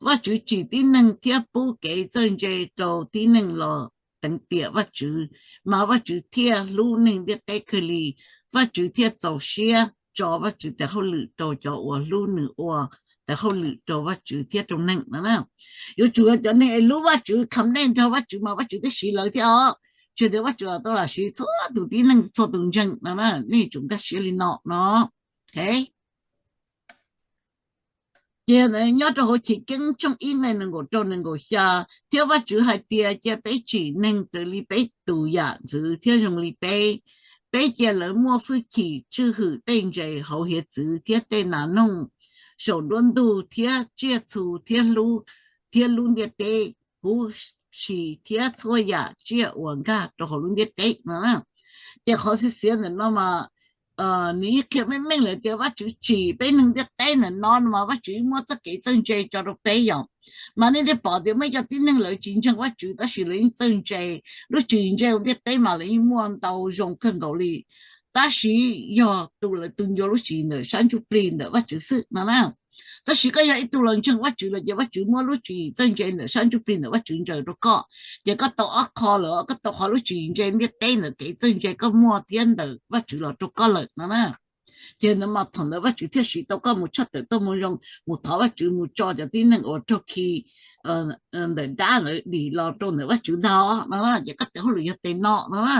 Vajtswv tsim tib neeg thiab pub kev txawj ntse rau tib neeg los teev tiam Vajtswv, mas Vajtswv thiaj hlub neeg ntiaj teb kawg li. Vajtswv thiaj txaus siab tso Vajtswv tes hauj lwm rau cov uas hlub nws ua tes hauj lwm rau Vajtswv thiab rau neeg no na. Yuav tsum yog cov neeg es hlub Vajtswv, kham nej nrog Vajtswv mas Vajtswv thiaj siv lawv thiab os. Tsis tias Vajtswv los tau lam siv txhua tus tib neeg txhua tus ntseeg no na, nej yuav tsum nkag siab li no no. Ces nyob rau hauv Chiv Keeb tshooj ib nqe nees nkaum rau nees nkaum xya, thiab Vajtswv hais tias cia peb tsim neeg raws li peb tus yam ntxwv thiab zoo li peb. Peb cia lawv muaj hwj chim tswj hwm tej ntses hauv hiav txwv thiab tej nas noog saum nruab ntug thiab tsiaj txhu thiab hlub, thiab lub ntiaj teb huv si thiab txhua yam tsiaj uas nkag rau hauv lub ntiaj teb no. Ces qhov xiav xiav ntawm no mas nws yeej qhia meej meej lawm tias Vajtswv tsim peb neeg ntiaj teb ntawm no no mas Vajtswv muab txoj kev txawj ntse tso rau peb yom. Mas nej thiaj pom tias muaj cov tib neeg lawv tsis ntseeg Vajtswv tab sis lawv yeej txawj ntse. Lub tswv yim ntse hauv ntiaj teb mas lawv yeej muaj ntau zoo kawg nkaus li. Tab sis yog tus lawv tus ncua lub tswv yim ntawm sab ntsuj plig ntawm Vajtswv xwb no na. Tab sis koj yog ib tug los ntseeg Vajtswv lawm ces Vajtswv muab lub tswv yim txawj ntse ntawm sab ntsuj plig ntawm Vajtswv ntsaws rau koj, ces koj tau ob qho lawm, koj tau qhov lub tswv yim ntse ntiaj teb ntawm kev txawj ntse koj muaj thiab ntawm Vajtswv los rau koj lawm no na. Ces ntawd mas thaum ntawd Vajtswv thiaj siv tau koj mus tshaj tawm txoj moo zoo, mus thov Vajtswv mus tso cov tib neeg uas raug khi ntawm dab ntawd dim los rau ntawm Vajtswv ntag no. Ces koj tes hauj lwm yog tes no no na.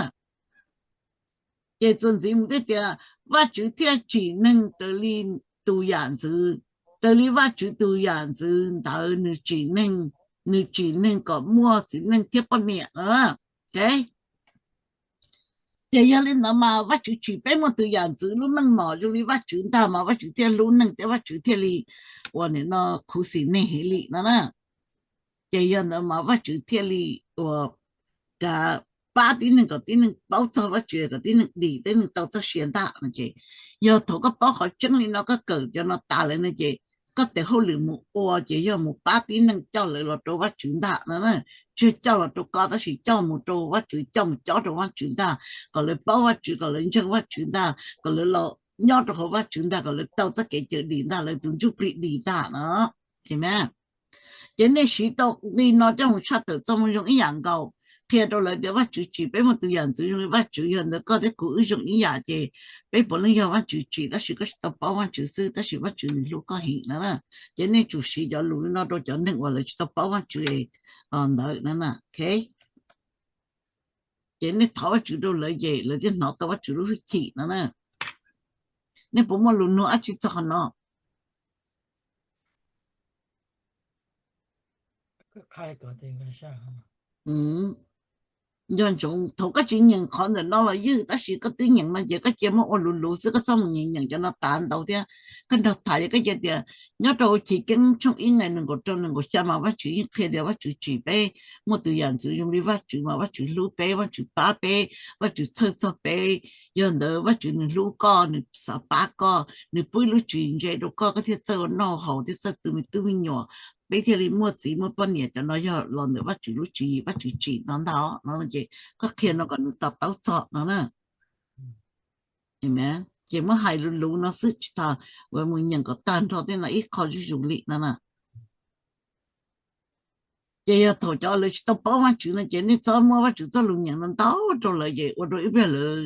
Ces txuas ntxiv mus thiaj tias Vajtswv thiaj tsim neeg raws li tus yam ntxwv, raws li Vajtswv tus yam ntxwv ntawd nws tsim neeg, nws tsim neeg kom muaj txiv neej thiab poj niam no. Ces yog li ntawd mas Vajtswv tsim peb muaj tus yam ntxwv lub meej mom zoo li Vajtswv ntag mas Vajtswv thiaj hlub neeg thiab Vajtswv thiaj li ua nim no khuv xim neeg heev li no na. Ces yog ntawd mas Vajtswv thiaj li ua kav pab tib neeg kom tib neeg paub txog Vajtswv, kom tib neeg dim, tib neeg tau txoj sia ntag no. Ces yog thaum koj paub qhov tseeb li no koj kawm cov no tas lawm no ces koj tes hauj lwm mus ua ces yog mus pab tib neeg coj lawv los rau Vajtswv ntag no. Tsis yog coj los rau koj tab sis coj mus rau Vajtswv, coj mus cob rau Vajtswv ntag, kom lawv paub Vajtswv, kom lawv ntseeg Vajtswv ntag, kom lawv los nyob rau hauv Vajtswv ntag, kom lawv tau txoj kev cawm dim ntag, lawv tus ntsuj plig dim ntag no. Ces nej siv tau nqi no coj mus tshaj tawm txoj moo zoo ib yam nkaus, qhia rau lawv tias Vajtswv tsim peb muaj tus yam ntxwv zoo li Vajtswv, yog ntawd koj thiab kuv wb zoo ib yam ces peb puav leej yog Vajtswv tsim, tab sis koj tsis tau paub Vajtswv xwb, tab sis Vajtswv nws hlub koj heev no na. Ces nej tsum siv cov lus li no rau cov neeg uas lawv tsis tau paub Vajtswv ntawd no na. Ces nej thov Vajtswv rau lawv ces lawv thiaj hnov tau Vajtswv lub hwj chim no na. Nej puas muaj lus nug dab tsi txog qhov no? Nco ntsoov thaum koj tsis nyeem qhov ntawm no los ywj, tab sis koj twb nyeem no ces koj cia muab ua luv luv xwb, koj txhob mus nyeem nyeem cov no tas ntau thiab. Koj nrog tham ces koj cia tias nyob rau Chiv Keeb tshooj ib nqe nees nkaum rau nees nkaum xya mas Vajtswv yeej qhia tias Vajtswv tsim peb muaj tus yam ntxwv zoo li Vajtswv mas Vajtswv hlub peb, Vajtswv pab peb, Vajtswv txhawj txog peb. Yog ntawd Vajtswv nws hlub koj, nws xav pab koj, nws pub lub tswv yim ntse rau koj, koj thiaj txawj ua noj haus, thiaj txawj tu me tub me nyuam, peb thiaj li muaj txiv muaj poj niam. Cov no yog los ntawm Vajtswv lub tswv yim, Vajtswv tsim no ntag no. Ces koj qhia no kom nws to taub txog no na. Ces muab hais luv luv no xwb, tsis tas mus nyeem kom tag nrho tej no ib qho zuj zus li no na. Ces yog thaum cov lawv tsis tau paub Vajtswv no ces nej txhob muab Vajtswv txoj lus nyeem no ntau rau lawv ces ua rau ib pliag lawv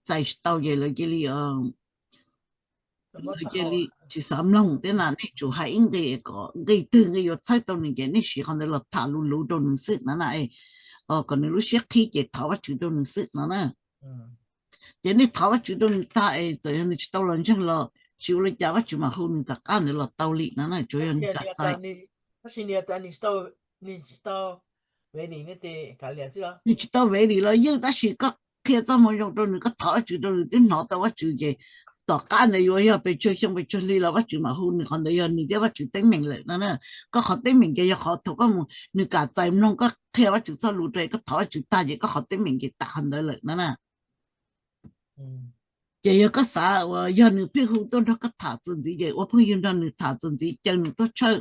txais tsis tau ces lawv cia li, lawv cia li tsis xav mloog thiab na. Nej tsum hais ib nqi kom nqi twg nqi yuav txhawb tau nws ces nej siv qhov ntawd los tham luv luv rau nws xwb no na. Kom nws lub siab qhib ces thov Vajtswv rau nws xwb no na. Ces nej thov Vajtswv rau nws tag es txawm yog nws tsis tau los ntseeg los tsis ua li cas, Vajtswv mam hu nws tom qab ntawd los tau li no na, tsuas yog nws kam txais. Nws tsis tau ready los ywj, tab sis koj qhia txoj moo zoo rau nws, koj thov Vajtswv rau nws, twb hnov tau Vajtswv ces tom qab ntawd yuav yog pes tsawg xyoo pes tsawg hli los Vajtswv mam hu nws, qhov ntawd yog nws thiab Vajtswv teeb meem lawm no na. Koj qhov teeb meem ces yog qhov thaum koj mus nws kam txais mloog koj qhia Vajtswv txoj lus rau koj thov Vajtswv tag ces koj qhov teeb meem ces tas qhov ntawd lawm no na. Ces yog koj xav uas yog nws pheej hu tuaj nrog koj tham txuas ntxiv ces ua phooj ywg nrog nws tham txuas ntxiv, caw nws tuaj tshawj,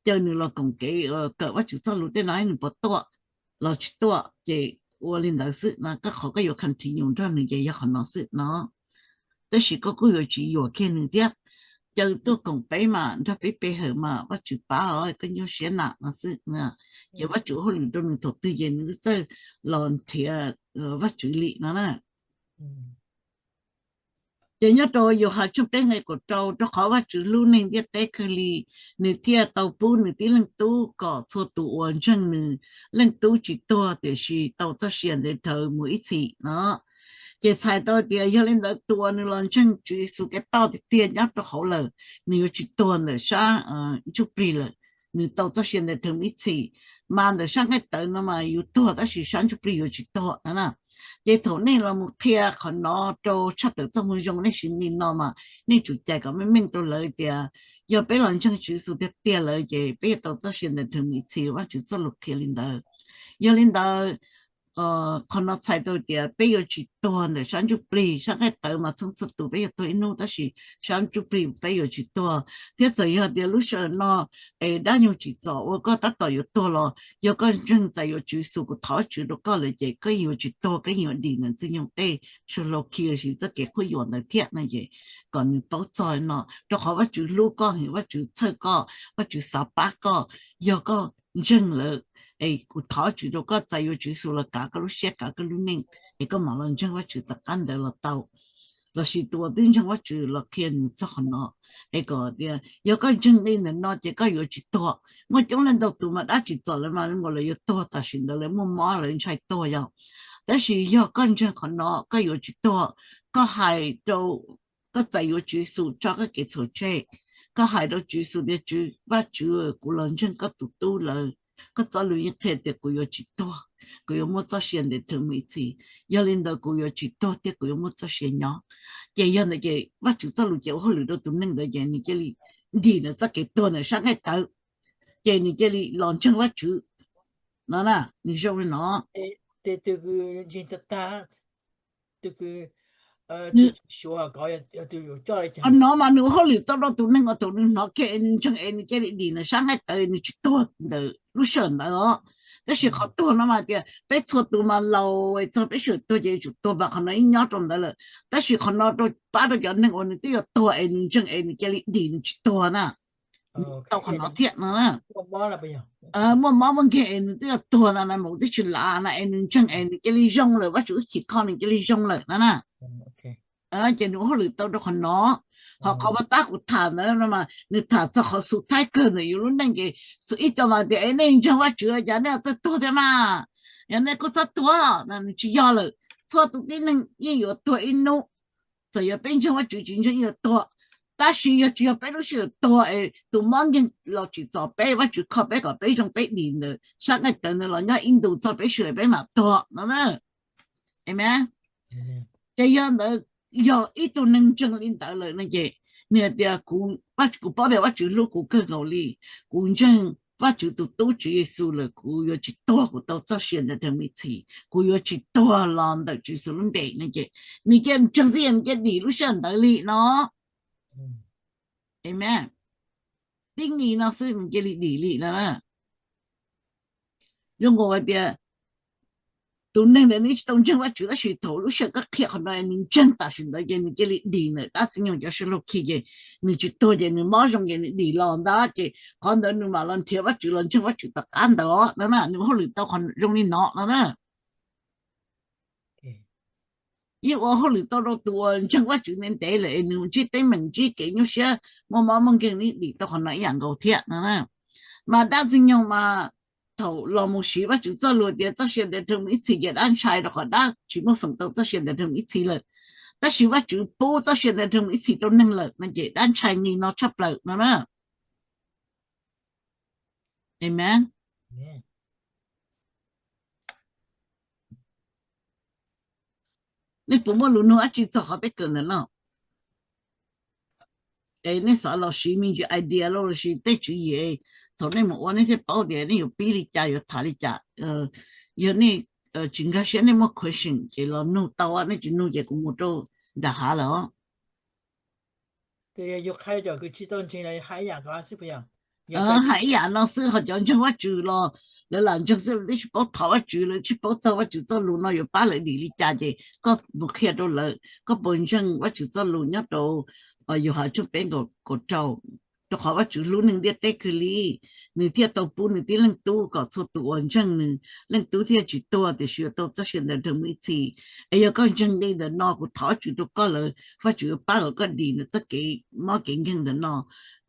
caw nws los koom kev kawm Vajtswv txoj lus tej no nws puas tuaj los tsis tuaj ces ua li ntawd xwb no. Koj qhov koj yuav continue nrog nws ces yog qhov no xwb no. Tab sis koj kuj yuav tsis yuam kiag nws thiab, caw tuaj koom peb mas nrog peb pe hawm mas Vajtswv pab os, koj nyuaj siab na no xwb. Ces Vajtswv hauj lwm rau nws thaum twg ces nws txawj los nrhiav Vajtswv li no na. Ces nyob rau Yauhas tshooj peb nqe kaum rau, rau qhov Vajtswv hlub neeg ntiaj teb kawg li, nws thiaj tau pub nws tib leeg tub kom txhua tus uas ntseeg nws leej tub tsis tuag tiam sis tau txoj sia ntev dhawv mus ib txhis no. Ces txhais tau tias yog li ntawd tus uas nws los ntseeg Tswv Yexus Khetos tiag tiag nyob rau hauv lawm, nws yuav tsis tuag ntawm sab ntsuj plig lawm, nws tau txoj sia ntev dhawv mus ib txhis. Mas ntawm sab nqaij tawv no mas yus tuag tab sis sab ntsuj plig yuav tsis tuag no na. Ces thaum nej los mus qhia qhov no rau tshaj tawm txoj moo zoo nej siv li no mas nej tsum cais kom meej meej rau lawv tias yog peb los ntseeg Tswv Yexus tiag tiag lawm ces peb yuav tau txoj sia ntev dhawv mus ib txhis, Vajtswv txoj lus qhia li ntawd. Yog li ntawd, qhov no txhais tau tias peb yuav tsis tuag ntawm sab ntsuj plig, sab nqaij tawv mas txhua txhua tus peb yuav tuag ib hnub tab sis sab ntsuj plig peb yuav tsis tuag. Thiab txawm yog tias lub sij hawm no es dab nyoog tsim txom ua koj tab tom yuav tuag los yog koj ntseeg txais yuav Tswv Yexus, kuv thov Vajtswv rau koj lawm ces koj yuav tsis tuag, koj yuav dim ntawm Ntxwg Nyoog tej suag hlau khi siv txoj kev qhuab yuam ntawd thiab no ces kom nws paub txog no, rau qhov Vajtswv hlub koj heev, Vajtswv txhawj koj, Vajtswv xav pab koj. Yog koj ntseeg lawm es kuv thov Vajtswv rau koj txais yuav Tswv Yexus los kav koj lub siab kav koj lub neej es koj mam los ntseeg Vajtswv tom qab ntawd los tau. Lossis tus uas twb ntseeg Vajtswv los qhia nws txog qhov no es kom tias yog koj ntseeg li ntawm no ces koj yuav tsis tuag. Muaj coob leej ntau tus mas dab tsim txom lawv mas nkaus lawv yuav tuag tam sim ntawd, lawv muaj mob lawv ntshai tuag yog. Tab sis yog koj ntseeg qhov no koj yuav tsis tuag. Koj hais rau, koj txais yuav Tswv Yexus tso koj kev txhaum tseg. Koj hais rau Tswv Yexus tias Tswv, Vajtswv, kuv los ntseeg koj tus tub lawm, koj txoj lus yeej qhia tias kuv yuav tsis tuag, kuv yuav muaj txoj sia ntev dhawv mus ib txhis. Yog li ntawd kuv yuav tsis tuag thiab kuv yuav muaj txoj sia nyob. Ces yog ntawd ces Vajtswv txoj lus ces ua hauj lwm rau tus neeg ntawd ces nws cia li dim ntawm txoj kev tuag ntawm sab nqaij tawv, ces nws cia li los ntseeg Vajtswv no na. Nws zoo li no. Qhov no mas nws ua hauj lwm tau rau tus neeg uas thaum nws hnov kiag es nws ntseeg es nws cia li dim ntawm sab nqaij tawv, nws tsis tuag ntawm lub sij hawm ntawd os. Tab sis qhov tuag no mas tias peb txhua tus mas laus txog peb sawm tuag ces yuav tsum tuag, mas qhov no ib nyob rau ntawd lawm. Tab sis qhov no rau pab rau cov neeg uas nws twb yuav tuag es nws ntseeg es nws cia li dim, nws tsis tuag na. Tau qhov no thiab no na. Muaj mob muaj nkeeg es nws twb yuav tuag no na, mus twb tsis lav na, es nws ntseeg es nws cia li zoo lawm, Vajtswv wb chim kho nws cia li zoo lawm no na. Ces nws ua hauj lwm tau rau qhov no. Ho qhov uas tab kuv tham ntawd no mas nws tham txog qhov xu thaib kawg ntawm yus lub neej ces ib co mas tias es nej ntseeg Vajtswv cas nej txawj tuag thiab mas, yog nej kuj txhob tuag no. Nws tsis yog lawm. Txhua tus tib neeg yeej yuav tuag ib hnub. Txawm yog peb ntseeg Vajtswv tsis ntseeg yeej yuav tuag. Tab sis yog tsis yog peb lub sij hawm tuag es tus mob nkeeg los tsim txom peb, Vajtswv kho peb kom peb zoo peb dim ntawm sab nqaij tawv ntawd los nyob ib ntus txog peb sawm peb mam tuag no na. Amen. Ces yog ntawd, yog ib tug neeg ntseeg li ntawd lawm no ces nws hais tias kuv, kuv paub tias Vajtswv hlub kuv kawg nkaus li, kuv ntseeg Vajtswv tus tub Tswv Yexus lawm, kuv yuav tsis tuag, kuv tau txoj sia ntev dhawv mus ib txhis, kuv yuav tsis tuag los ntawm Tswv Yexus lub npe no ces nws cia li ntseeg xwb, nws cia li dim lub sij hawm ntawd li no. Amen. Tib nqi no xwb nws cia li dim li no na. Zoo nkaus hais tias tus neeg ntawd nws tsis tau ntseeg Vajtswv tab sis thaum lub sij hawm koj qhia qhov no nws ntseeg tam sim ntawd ces nws cia li dim ntawm dab Ntxwg Nyoog cov suab hlau khi ces nws tsis tuag ces nws mob zoo ces nws dim los ntag ces qhov ntawd nws mam los nrhiav Vajtswv los ntseeg Vajtswv tom qab ntawd no na. Nws ua hauj lwm tau qhov zoo li no no na. Yeej ua hauj lwm tau rau tus uas ntseeg Vajtswv ntev ntev lawm es nws ntsib teeb meem ntsib kev nyuaj siab muaj mob muaj nkeeg nws dim tau qhov no ib yam nkaus thiab no na. Mas dab Ntxwg Nyoog mas thaum los mus siv Vajtswv txoj lus tias txoj sia ntev dhawv mus ib txhis ces dab ntshai rau qhov dab tsis muaj feem tau txoj sia ntev dhawv mus ib txhis lawm. Tab sis Vajtswv pub txoj sia ntawd rau ib txhis rau neeg lawm no ces dab ntshai nqi no tshaj plaws no na. Amen. Nej puas muaj lus nug dab tsi txog qhov peb kawm ntawm no? Es nej xav los siv me ntsis idea los sis tej tswv yim, thaum nej mus ua nej thiaj paub tias nej yuav pib li cas yuav tham li cas. Yog nej tsis nkag siab nej muaj question ces los nug tau, nej tsis nug ces kuv mus rau nram hav lawm os. Hais ib yam no xwb, ho cov ntseeg Vajtswv los lawv lam ntseeg xwb lawv twb tsis paub thov Vajtswv, lawv tsis paub txog Vajtswv txoj lus no yuav pab lawv dim li cas ces koj mus qhia rau lawv koj puas ntseeg Vajtswv txoj lus nyob rau Yauhas tshooj peb nkaus kaum rau. Rau qhov Vajtswv hlub neeg ntiaj teb kawg li, nws thiaj tau pub nws tib leeg tub kom txhua tus uas ntseeg nws, leej tub thiaj tsis tuag tiam sis yuav tau txoj sia ntawd rau mus ib txhis. Es yog koj ntseeg nqi ntawm no kuv thov Vajtswv rau koj lawm, Vajtswv yuav pab kom koj dim ntawm txoj kev mob kev nkeeg ntawm no.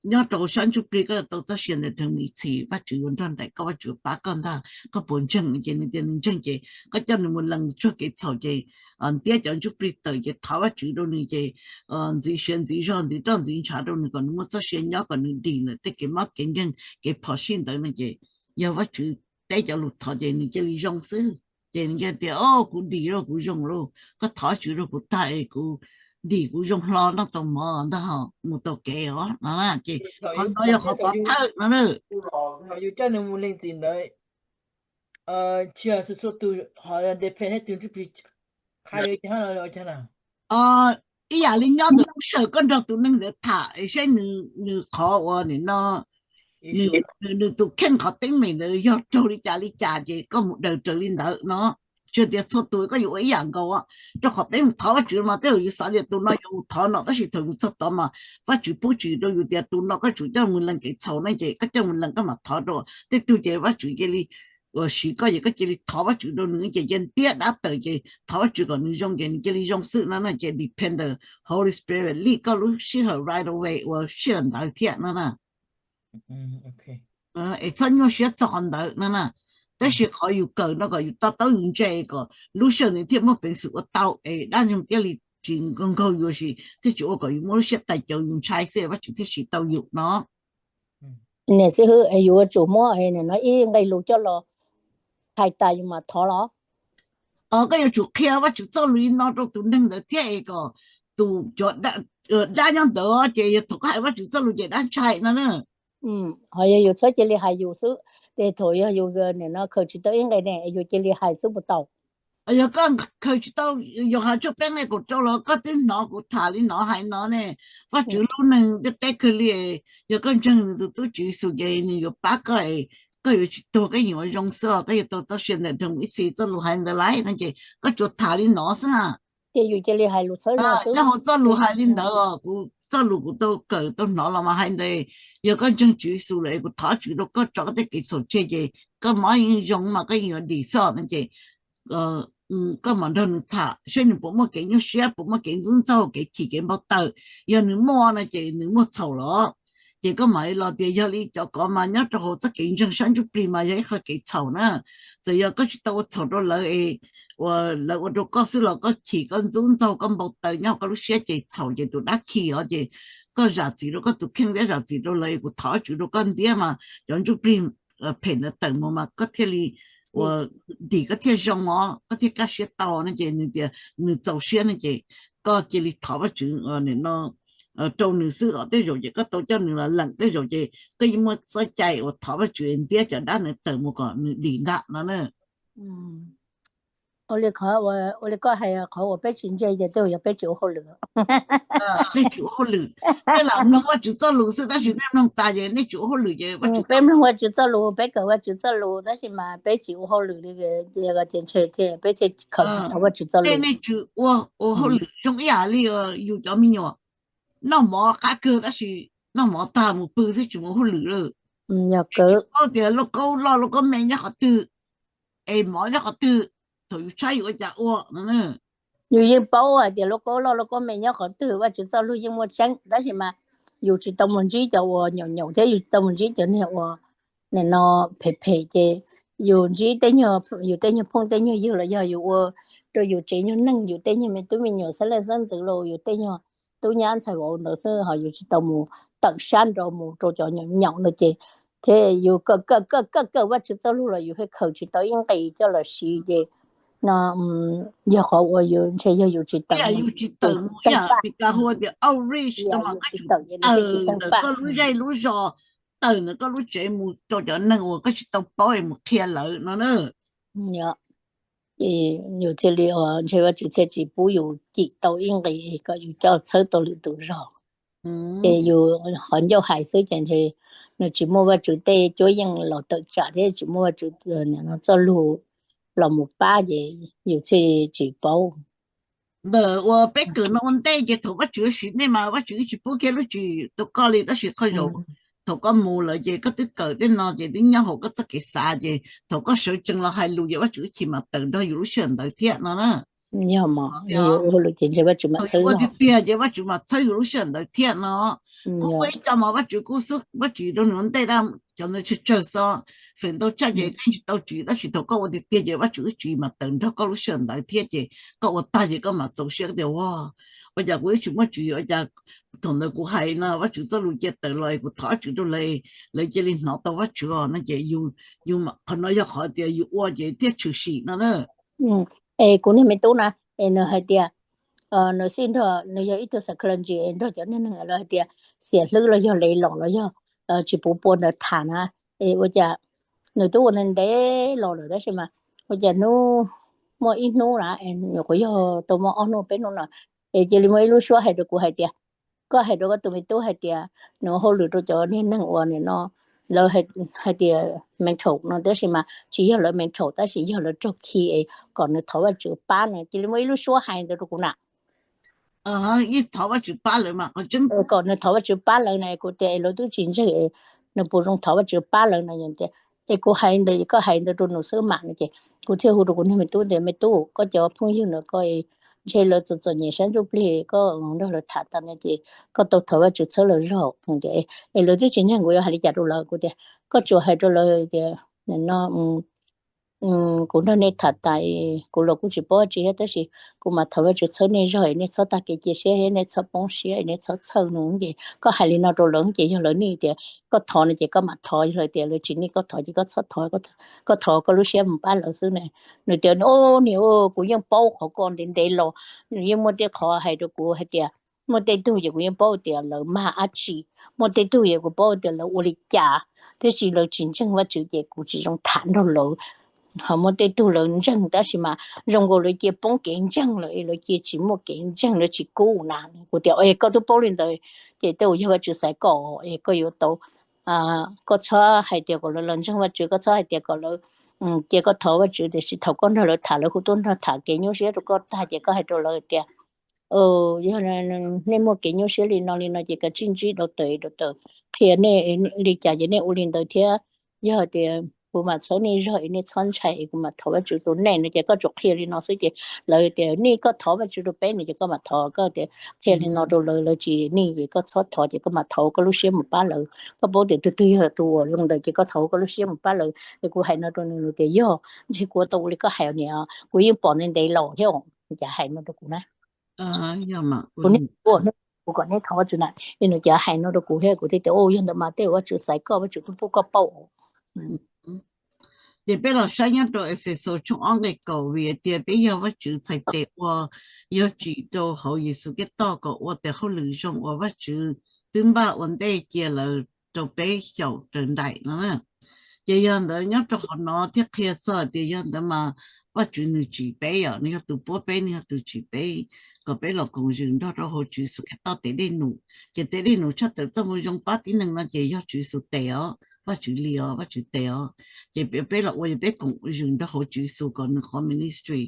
Nyob rau sab ntsuj plig koj yuav tau txoj sia ntawd rau mus ib txhis, Vajtswv yuav nrog nraim koj, Vajtswv yuav pab koj ntag. Koj puas ntseeg? Ces nws tias nws ntseeg ces koj coj nws mus lees tsuag kev txhaum ces ntiab cov ntsuj plig tawm ces thov Vajtswv rau nws ces ntxiv siav ntxiv zog ntxiv roj ntxiv ntshav rau nws kom nws muaj txoj sia nyob kom nws dim ntawm tej kev mob kev nkeeg kev phom sij ntawd no ces yog Vajtswv teb cov lus thov ces nws cia li zoo xwb. Ces nws cia tias o kuv dim lauj, kuv zoo lauj, koj thov Vajtswv rau kuv tag es kuv dim kuv zoo hlo noj tau mov ntag, mus tau kev os no. Ces qhov no yog qhov pov thawj no na. Yus coj nws mus lees txim ntawd tsis yog txhua tus ho depend tus ntsuj plig. Ib yam li nyob ntawm lub sij hawm koj nrog tus neeg ntawd tham es saib nws qhov uas nim no nws tus kheej qhov teeb meem ntawd yog raug li cas li cas ces koj mus daws raws li ntawd no. Tsis tias txhua tus koj yuav ua ib yam nkaus, rau qhov peb mus thov Vajtswv mas tej zaum yus xav tias tus no yuav mus thov no tab sis thaum mus txog tod mas Vajtswv pub tswv rau yus tias tus no koj tsum coj mus lees kev txhaum no ces koj coj mus lees koj mam thov rau. Tej tug ces Vajtswv cia li uas siv koj ces koj cia li thov Vajtswv rau nws ces cia ntiab dab tawm ces thov Vajtswv kom nws zoo ces nws cia li zoo xwb no na. Ces depend the Holy Spirit li koj lub sij hawm right away uas sij hawm ntawd thiab no na. Es txhob nyuaj siab txog qhov ntawd no na. Tab sis qhov yus kawm no kom yus to taub yus ntse kom lub sij hawm nws thiaj muaj peev xwm ua tau es dab ntxoog thiaj li tsis nkaug nkaug yus sis thiaj tsis ua kom yus muaj lub siab tais caus yus ntshai xwb Vajtswv thiaj siv tau yus no. Niam xib hwb, yus yuav tsum muab nim no ib nqe lus coj los hais tas yus mam thov los? Koj yuav tsum qhia Vajtswv txoj lus li no rau tus neeg ntawd thiab es kom tus cov dab nyob ntawd ces yog thaum koj hais Vajtswv txoj lus ces dab ntshai no na. Ho yog yus txhob cia li hais yus xwb, ces thaum yog yus nim no khaws tsis tau ib nqe ne yus cia li hais xwb puas tau? Yog koj khaws tsis tau, yog hais tshuaj peb nqe kaum rau los koj twb hnov kuv tham li no hais no ne. Vajtswv hlub neeg ntiaj teb kawg li, yog koj ntseeg nws tus tub Tswv Yexus ces nws yuav pab koj, koj yuav tsis tuag, koj yeej yuav zoo xwb, koj yuav tau txoj sia ntawm nroog ib txhis txoj lus hais ntawd lawm no ces koj tsuas tham li no xwb. Ces yus cia li hais lus txhawb zog xwb. Nyob hauv txoj lus hais li ntawd, kuv txoj lus kuv tau kawm tau hnov los mas hais ntawd, yog koj ntseeg Tswv Yexus lawm kuv thov Tswv rau koj tso koj tej kev txhaum tseg ces koj mob yeej zoo mas koj yeej yuav dim xwb no ces koj mam nrog nws tham saib nws puas muaj kev nyuaj siab puas muaj kev ntxub ntxaug kev chim kev npau taws. Yog nws muaj no ces nws muaj txhaum los. Ces koj mam li los tias yog li cov kov mas nyob rau hauv txoj kev ntseeg sab ntsuj plig mas yog ib qho kev txhaum na. Txawm yog koj tsis tau ua txhaum rau lawv es uas lawv ua rau koj xwb los koj chim koj ntxub ntxaug koj npau taws nyob koj lub siab ces txhaum ces tus dab khi os ces koj zam txim rau koj tus kheej thiab zam txim rau lawv es kuv thov Tswv rau koj ntiab mas cov ntsuj plig phem ntawd tawm mus mas koj thiaj li uas dim koj thiaj zoo os koj thiaj kaj siab tau no ces nws tias nws txaus siab no ces koj cia li thov Vajtswv no rau nws xwb os. Tej zaum ces koj tau coj nws los leem, tej zaum ces koj yeej muaj txoj cai uas thov Vajtswv ntiab cov dab ntawd tawm mus kom nws dim ntag no na. Ua li qhov, ua li koj hais qhov uas peb tsis ntse ces tej zaum yog peb tsis ua hauj lwm. Nej tsis ua hauj lwm, nej lam mloog Vajtswv txoj lus xwb tab sis nej mloog tas ces nej tsis ua hauj lwm ces Vajtswv, peb mloog Vajtswv txoj lus, peb kawm Vajtswv txoj lus tab sis mas peb tsis ua hauj lwm li, ces ntshe thiaj peb thiaj khaws tsis tau Vajtswv txoj lus. Nej tsis ua, ua hauj lwm zoo ib yam li yus cov me nyuam noj mov qab kawg tab sis noj mov tag mus pw xwb tsis mus ua hauj lwm lawm. Yog kawg, paub tias lauj kaub loj lauj kaub me nyob qhov twg es mov nyob qhov twg, thaum yus tshaib yus ua cas ua no. Yus yeej paub hais tias lauj kaub loj lauj kaub me nyob qhov twg, Vajtswv txoj lus yeej muaj tseeb tab sis mas yus tsis tau mus ntsib cov uas nyaum nyaum thiab yus tsis tau mus ntsib cov niag uas nim no phem phem ces yus ntsib tej nyuag, yus tej nyuag phooj tej nyuag ywg los yog yus ua rau yus tsev nyuag neeg, yus tej nyuag me tub me nyuam xab leej xab ntxwv los yus tej nyuag tub nyab ntxhais vauv ntawd xwb, ho yus tsis tau mus tawm sab nrau mus rau cov nyaum nyaum ntawd ces thiab yus kawm kawm kawm kawm kawm Vajtswv txoj lug los yus thiaj khaws tsis tau ib nqis coj los siv ces no yog qhov uas yus ntshe yog yus tsis tawm, yus tsis tawm mus, yus tsis tawm paj, yus tsis tawm ntawm koj lub zej lub zos, tawm ntawm koj lub tsev mus rau cov neeg uas koj tsis tau paub es mus qhia lawv no na. Ces yus thiaj li, ntshe Vajtswv thiaj tsis pub yus cim tau ib nqis kom yus coj txhawb tau lwm tus zog. Ces yus qhov ncauj hais xwb ces ntshe nws tsis muaj Vajtswv tej cuab yeej los tawm tsam thiab tsis muaj Vajtswv txoj lug los mus pab ces yus thiaj tsis paub. Ntawm uas peb kawm no ua ntej ces thaum Vajtswv siv nej mas Vajtswv tsis pub kiag lub tswv yim rau koj li, tab sis qhov zaum thaum koj mus lawm ces koj twb kawm tej no ces twb nyob hauv koj txoj kev xav ces thaum koj sawv tsees los hais lus ces Vajtswv ib chim mam tawm nrog yus lub sij hawm ntawd thiab no na. Yog mas, yog ua tiag tiag ces Vajtswv mam txhawb yus lub sij hawm ntawd thiab no. Muaj ib co mas Vajtswv kuj xub Vajtswv rau nws ua ntej, cov ntawd tsawg tsawg xwb, feem ntau tshaj ces koj tsis tau tswv, tab sis thaum koj ua tiag tiag ces Vajtswv ib chim mam tawm nrog koj lub sij hawm ntawd thiab ces koj ua tag ces koj mam txaus siab tias, ua, ua cas kuv ib tsis muaj tswv, ua cas thaum ntawd kuv hais no Vajtswv txoj lus cia tawm los kuv thov Vajtswv rau lawv, lawv cia li hnov tau Vajtswv os no ces yus, qhov no yog qhov tias yus ua ces thiaj tshwm sim no na. Es kuv niag me tub na, es nws hais tias, nws xij nrog, nws yog ib tug psychology es nrog cov neeg neeg lawv hais tias xiam hlwb los yog le los los yog tsis puv pua ntawd tham na, es ua cas nws twb ua ntev ntev los lawm tab sis mas ua cas hnub, muaj ib hnub na, nyuam qhuav yog tau muaj ob hnub peb hnub no, es cia li muaj ib lub suab hais rau kuv hais tias, koj hais rau koj tus me tub hais tias nws ua hauj lwm rau cov niag neeg uas nim no lawv hais tias mental no tab sis mas tsis yog lawv mental tab sis yog lawv raug khi es kom nws thov Vajtswv pab no, cia li muaj ib lub suab hais ntawd rau kuv na. Thov Vajtswv pab lawv mas, kom nws thov Vajtswv pab lawv na, kuv tias es lawv twb tsis ntseeg, nws puas zoo thov Vajtswv pab lawv no, tias, es kuv hais ntawd koj hais ntawd rau nws xwb mam no ces kuv thiaj hu rau kuv niag me tub tias me tub, koj cov phooj ywg no koj ntshe lawv txom txom nyem sab ntsuj plig, koj nrog lawv tham tas no ces koj tau thov Vajtswv txhawb lawv zog. Es lawv twb tsis ntseeg kuv yuav hais li cas rau lawv, kuv tias koj tsuas hais rau lawv tias no kuv nrog nej tham tas, kuv los kuj tsis paub tsi thiab tab sis kuv mam thov Vajtswv txhawb nej zog, nej txhob tag kev cia siab thiab nej txhob poob siab, nej txhob txhawj no ces koj hais li no rau lawv ces yog lawv nij tias koj thov no ces koj mam thov, yog lawv tias lawv tsis nij koj thov ces koj txhob thov, koj thov koj lub siab mus pab lawv xwb na. Nws tias o, niam, kuv yeej paub qhov ko ntev ntev los, nws yeej muaj tej qhov hais rau kuv hais tias muaj tej tug ces kuv yeej paub tias lawv mag dab tsi, muaj tej tug ces kuv paub tias lawv ua li cas, tab sis lawv tsis ntseeg Vajtswv ces kuv tsis zoo tham nrog lawv. Ho muaj tej tug lawv ntseeg tab sis mas zoo nkaus lawv cia poob kev ntseeg lawm es lawv cia tsis muaj kev ntseeg, lawv tsis kub na. Kuv tias koj twb paub li ntawd ces tej uas yog Vajtswv xaiv koj es koj yuav tau, koj txhob hais tias kom lawv los ntseeg Vajtswv, koj txhob hais tias kom lawv cia koj thov Vajtswv, tiam sis thaum koj nrog lawv tham lawv hu tuaj nrog tham kev nyuaj siab rau koj tag ces koj hais rau lawv tias yog nej muaj kev nyuaj siab li no li no ces kav tsij ntsib doctor, doctor qhia nej li cas ces nej ua li ntawd thiab. Yog tias kuv mam txhawb nej zog es nej txhob ntshai es kuv mam thov Vajtswv tus nej no ces koj tsuas qhia li no xwb ces lawv tias nij koj thov Vajtswv rau peb no ces koj mam thov, koj tias qhia li no rau lawv, lawv tsis nij ces koj txhob thov ces koj mam thov koj lub siab mus pab lawv. Koj paub tias tus twg yog tus uas zoo ntawd ces koj thov koj lub siab mus pab lawv. Es kuv hais no rau nws tias yog, ntshe kuv tau ua li koj hais niam, kuv yeej pom ntev ntev los thiab, cas hais no rau kuv na. Kuv kom neb thov Vajtswv na, es nws cas hais no rau kuv thiab kuv thiaj tias yog ntawd mas tej uas Vajtswv xaiv koj, Vajtswv twb pub koj paub. Ces peb los saib nyob rau Efexus tshooj ob nqe kaum, vim tias peb yog Vajtswv txhais tes ua, yog tsim rau hauv Yexus Khetos kom ua tes hauj lwm zoo uas Vajtswv twb npaj ua ntej cia lawm rau peb xyaum raws nraim no. Ces yog ntawd nyob rau qhov no thiaj qhia txog tias yog ntawd mas Vajtswv nws tsim peb os, nws yog tus puab peb, nws yog tus tsim peb kom peb los koom zwm nrog rau hauv Tswv Yexus Khetos tes dej num. Ces tes dej num tshaj tawm txoj moo zoo pab tib neeg no ces yog Tswv Yexus tes os, Vajtswv li os, Vajtswv tes os. Ces peb los ua, yog peb koom zwm nrog hauv Tswv Yexus kom nws qhov ministry,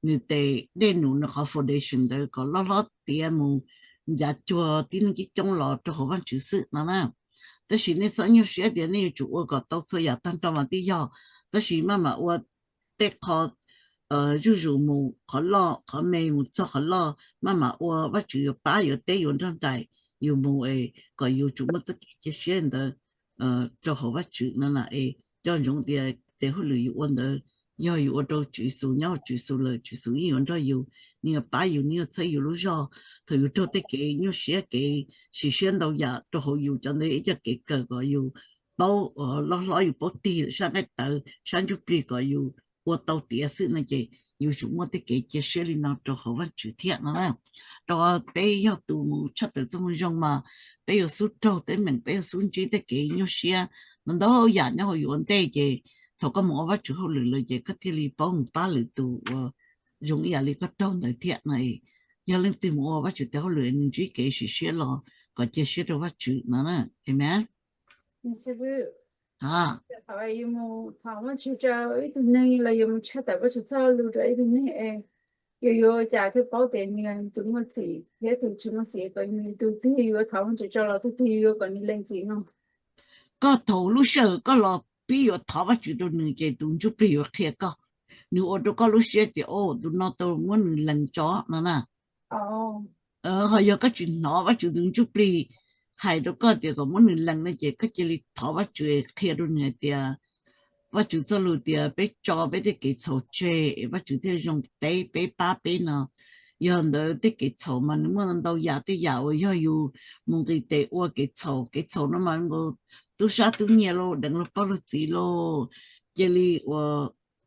nws tes dej num, nws qhov foundation ntawd kom loj hlob tiav mus ncav cuag tib neeg coob coob los rau hauv Vajtswv xwb no na. Tab sis nej txhob nyuaj siab tias nej yuav tsum ua kom tau txhua yam tag nrho mas twb yog, tab sis maj mam ua tej qho zuj zus mus, qhov loj qhov me mus txog qhov loj, maj mam ua, Vajtswv yuav pab yuav teb yuav nrog nraim yus mus es kom yus tsum muaj txoj kev cia siab ntawd rau hauv Vajtswv no na. Es coj ntsoov tias tes hauj lwm yus ua ntawd Yog yus ua rau Tswv Yexus nyob hauv Tswv Yexus lawm, Tswv Yexus yeej yuav nrog yus, nws yuav pab yus, nws yuav txhawb yus lub zog. Thaum yus raug tej kev nyuaj siab, kev sim siab ntau yam rau hauv yus, cov ntawd ib co kev kawm kom yus paub, loj hlob yus paub tig sab nqaij tawv sab ntsuj plig kom yus ua tau tiav xwb no ces yus tsum muaj tej kev cia siab li no rau hauv Vajtswv thiab no. Rau qhov peb yog tus mus tshaj tawm txoj moo zoo mas peb yuav xub raug teeb meem, peb yuav xub ntsib tej kev nyuaj siab no ntau yam nyob hauv yus ua ntej ces thaum koj mus ua Vajtswv hauj lwm lawm ces koj thiaj li paub mus pab lwm tus uas zoo ib yam li koj raug ntawd thiab no. Yog leej twg mus ua Vajtswv tes hauj lwm nws ntsib kev sim siab los kom cia siab rau Vajtswv no. Amen. Thov mus thov Vajtswv rau ib tug neeg los yog mus tshaj tawm Vajtswv txoj lus rau ib tug neeg es yuav yuav ua cas thiaj paub tias nws tus muaj txim thiab tus tsis muaj txim, kom nws tus twg yuav thov Vajtswv rau los tus twg yuav kom nws lees txim no? Koj thaum lub sij hawm koj los pib yuav thov Vajtswv rau nws ces tus ntsuj plig yuav qhia koj, nws ua rau koj lub siab tias, o, tus no tau muab nws lees tso no na. Ho yog koj tsis hnov Vajtswv tus ntsuj plig hais rau koj tias kom muab nws lees no ces koj cia li thov Vajtswv qhia rau nws hais tias, Vajtswv txoj lus tias peb tso peb tej kev txhaum tseg es Vajtswv thiaj zoo teb peb pab peb no. Yog ntawd tej kev txhaum mas nws muaj ntau yam, tej yam uas yog yus mus nqis tes ua kev txhaum. Kev txhaum no mas nkaus tub sab tub nyiag lauj, deev luag poj luag txiv lauj, cia li ua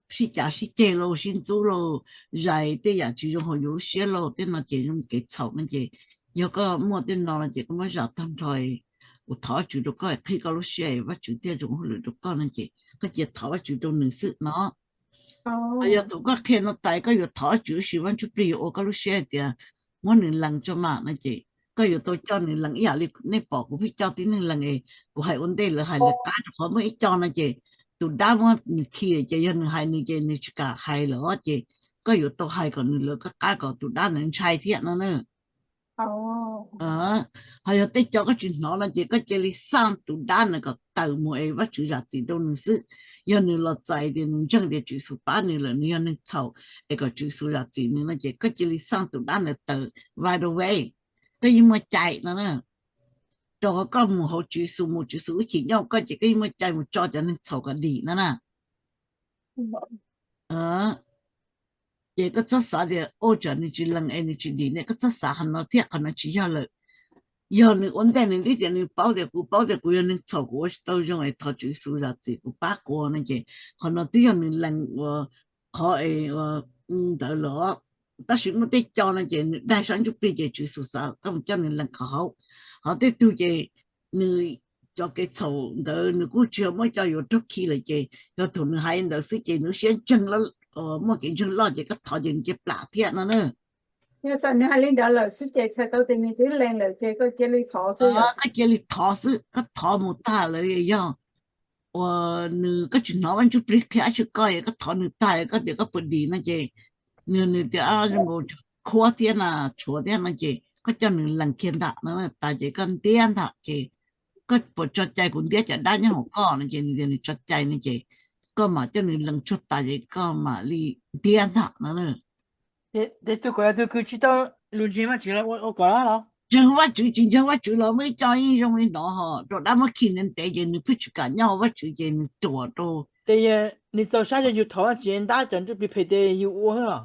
sib cav sib ceg lauj, sib ntxub lauj, zais tej yam tsis zoo hauv yus lub siab lauj, tej no ces zoo kev txhaum no ces yog koj muaj tej no no ces koj muab zam tag nrho, kuv thov Vajtswv rau koj, qhib koj lub siab, Vajtswv thiaj zoo hauj lwm rau koj no ces koj cia thov Vajtswv rau nws xwb no. Yog thaum koj qhia no tas koj yuav thov Vajtswv, tab sis Vaj Ntsuj Plig yuav ua koj lub siab hais tias muab nws lees tso mas no ces koj yuav tau coj nws lees ib yam li nej pom kuv pheej coj tib neeg lees es kuv hais ua ntej lawv hais lawv qab, rau qhov muaj ib co no ces tus dab muab nws khi ces yog nws hais nws ces nws tsis kam hais lawm ces koj yuav tau hais kom nws lawv koj qab kom tus dab ntawd ntshai thiab no na. Ho yog tej co koj tsis hnov no ces koj cia li xaj tus dab ntawd kom tawm mus es Vaj Tswv zam txim rau nws xwb. Yog nws los txais tias nws ntseeg tias Tswv Yexus pab nws lawm, nws yog neeg txhaum es kom Tswv Yexus zam txim nws no ces koj cia li xaj tus dab ntawd tawm right away. Koj yeej muaj cai no na. Rau qhov koj mus hauv Tswv Yexus, mus Tswv Yexus lub cim nyob koj ces koj yeej muaj cai mus tso cov neeg txhaum kom dim no na. Ces koj txhob xav tias ua tsam nws tsis lees es nws tsis dim ne, koj txhob xav qhov no thiab, qhov no tsis yog lawm. Yog nws ua ntej nws twb tias nws paub tias kuv paub tias kuv yog neeg txhaum, kuv ua tsis tau zoo es thov Tswv Yexus zam txim kuv pab kuv no ces qhov no twb yog nws lees ua qhov es ntawd los. Tab sis muaj tej co no ces nws daig sab ntsuj plig ces Tswv Yexus xav koj mus coj nws lees qhov hauv. Ho tej tug ces nws cov kev txhaum ntawd nws kuj tsis yog muab coj yuav raug khi lawm ces yog thaum nws hais ntawd xwb ces nws lub siab ntseeg, muaj kev ntseeg loj ces koj thov ces nws cia plam thiab no na. Yog nws hais li ntawd lawm xwb ces txhais tau tias nws twb lees lawm ces koj cia li thov xwb. Koj cia li thov xwb, koj thov mus tag lawm yog uas nws, koj tsis hnov Vaj Ntsuj Plig qhia dab tsi koj, koj thov nws tag koj tias koj puas dim no ces nws, nws tias zoo nkaus khuab thiab na, tshuav thiab no ces koj coj nws lees kiag ntag no tas ces koj ntiab ntag ces koj puas tso cai kuv ntiab cov dab nyob hauv koj no ces nws tias nws tso cai no ces koj mam coj nws lees tsuag tas ces koj mam li ntiab ntag no. Tej tug kom yog tug kws tsis tau lus ntseeg Vaj Tswv los ua kom los? Ntseeg Vaj Tswv tsis ntseeg Vaj Tswv los muaj ib co yeej zoo li no ho rau dab muab khi ntev ntev ces nws pheej tsis kam nyob hauv Vaj Tswv ces nws ruam rau. Ces nws txaus sab ces yus thov Vaj Tswv ntab cov ntsuj plig phem ces yus ua xwb los?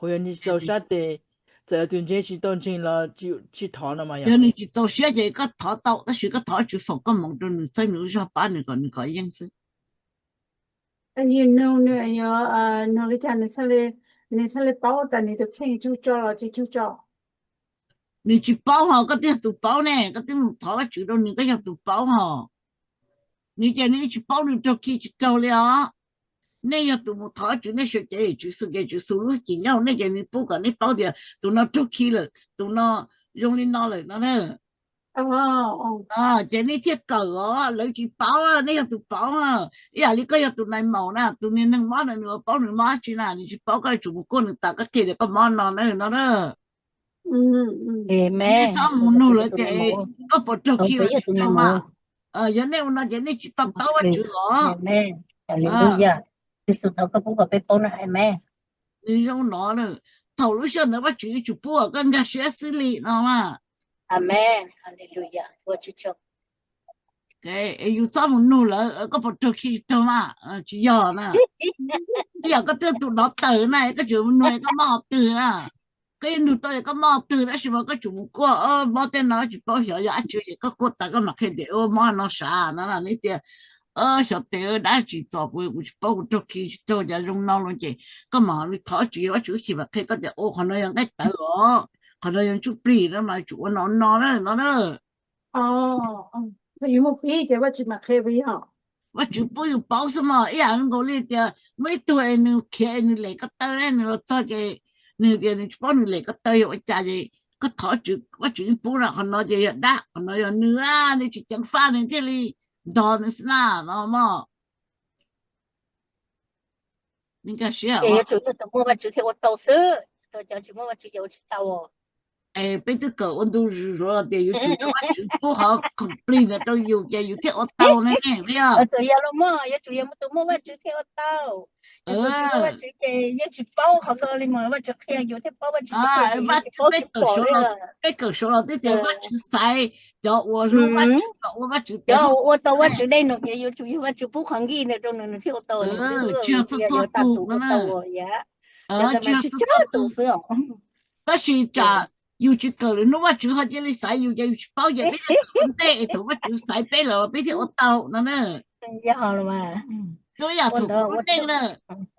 Yog nws tsis txaus sab ces txawm yog tus ntseeg tsis tau ntseeg los tsis thov no mas yog. Yog nws tsis txaus siab ces koj thov tau tab sis koj thov Vaj Tswv foom koob hmoov rau nws, txhawb nws lub zog pab nws kom nws kov yeej xwb. Nug nws, nug li cas nws thiaj li paub tas nws tus kheej tsug tso los tsis tsug tso? Nws tsis paub hos, koj twb yog tus paub ne, koj twb mus thov Vaj Tswv rau nws, koj yog tus paub hos. Nws ces nws tsis paub nws raug khi tsis raug li os. Nej yog tus mus thov Tswv, nej sawv cev Tswv Yexus ces Tswv Yexus lub cim nyob nej ces nws pub kom nej paub tias tus no raug khi lawm, tus no zoo li no lawm no na. Ces nej thiaj kawm os, lawv tsis paub, nej yog tus paub. Ib yam li koj yog tus nais maum na, tus niag neeg mob na nws ua paub nws mob dab tsi na, nws tsis paub, koj yuav tsum mus kuaj nws tas koj qhia tias koj mob no na no na. Nej txhob mus nug lawv tias koj puas raug khi los tsis raug mas. Yog nej ua no ces nej tsis to taub Vaj Tswv os. Nws zoo no, thaum lub sij hawm ntawd Vaj Tswv yuav tsum pub kom koj nkag siab xwb li no mas. Es yus txhob mus nug lawv koj puas raug khi tsis raug mas, tsis yog na. Ib yam koj twb tus dov tawm na, koj tseem mus nug koj mob qhov twg na? Koj yeej nug tau koj mob qhov twg, tab sis mas koj tseem mus kuaj mob tej no tsis paub xyov yog dab tsi, ces koj kuaj tas koj mam qhia tias mob no sav no, nws tias xyov tes dab tsi txom kuv, kuv tsis paub kuv raug khi tsis raug, cas zoo no los ces koj mam li thov Vajtswv, Vajtswv ib chim mam qhia koj tias ua qhov no yog nqaij tawv os, qhov no yog ntsuj plig no mas tsum ua no no na, no na. Vajtswv pub yus paub xwb mas, ib yam nkaus li tias muaj ib tug es nws khiav es nws lem ko taw, nws los txog ces nws tias nws tsis paub nws lem ko taw yog ua cas ces koj thov Vajtswv, Vajtswv yeej pub no, qhov no ces yog dab, qhov no yog nws, nws tsis ceev faj nws thiaj li ntog nws xwb na, no mog. Nkag siab, yuav tsum yog tus muaj Vajtswv thiaj ua tau xwb, cov tsis muaj Vajtswv ces ua tsis tau. Es peb twb kawm ua ntu zus los tias yuav tsum yog Vajtswv pub qhov khoom plig ntawd rau yus ces yus thiaj ua tau ne, yog? Txawm yog los muaj, yuav tsum yog tus muaj Vajtswv thiaj ua tau. Yog tus tsis muaj Vajtswv ces yeej tsis paub qhov ko li mas Vajtswv qhia yus thiaj paub, Vajtswv tsis qhia yus yeej tsis paub tsis pom li. Peb kawm suav los twb tias Vajtswv xaiv cov uas hlub Vajtswv kom ua Vajtswv tes, cov uas ua tau Vajtswv dej num ces yuav tsum yog Vajtswv pub qhov nkij ntawd rau nws, nws thiaj ua tau. Tsis yog txog txog tus no, tsis yog txog txog tus xwb. Tab sis tsam yus tsis kawm lwm hnub Vajtswv ho cia li xaiv yus ces yus tsis paub, ces peb ua ntej thaum Vajtswv xaiv peb lawm los peb thiaj ua tau no na. Yog, ib yam thaum kuv lub neej na,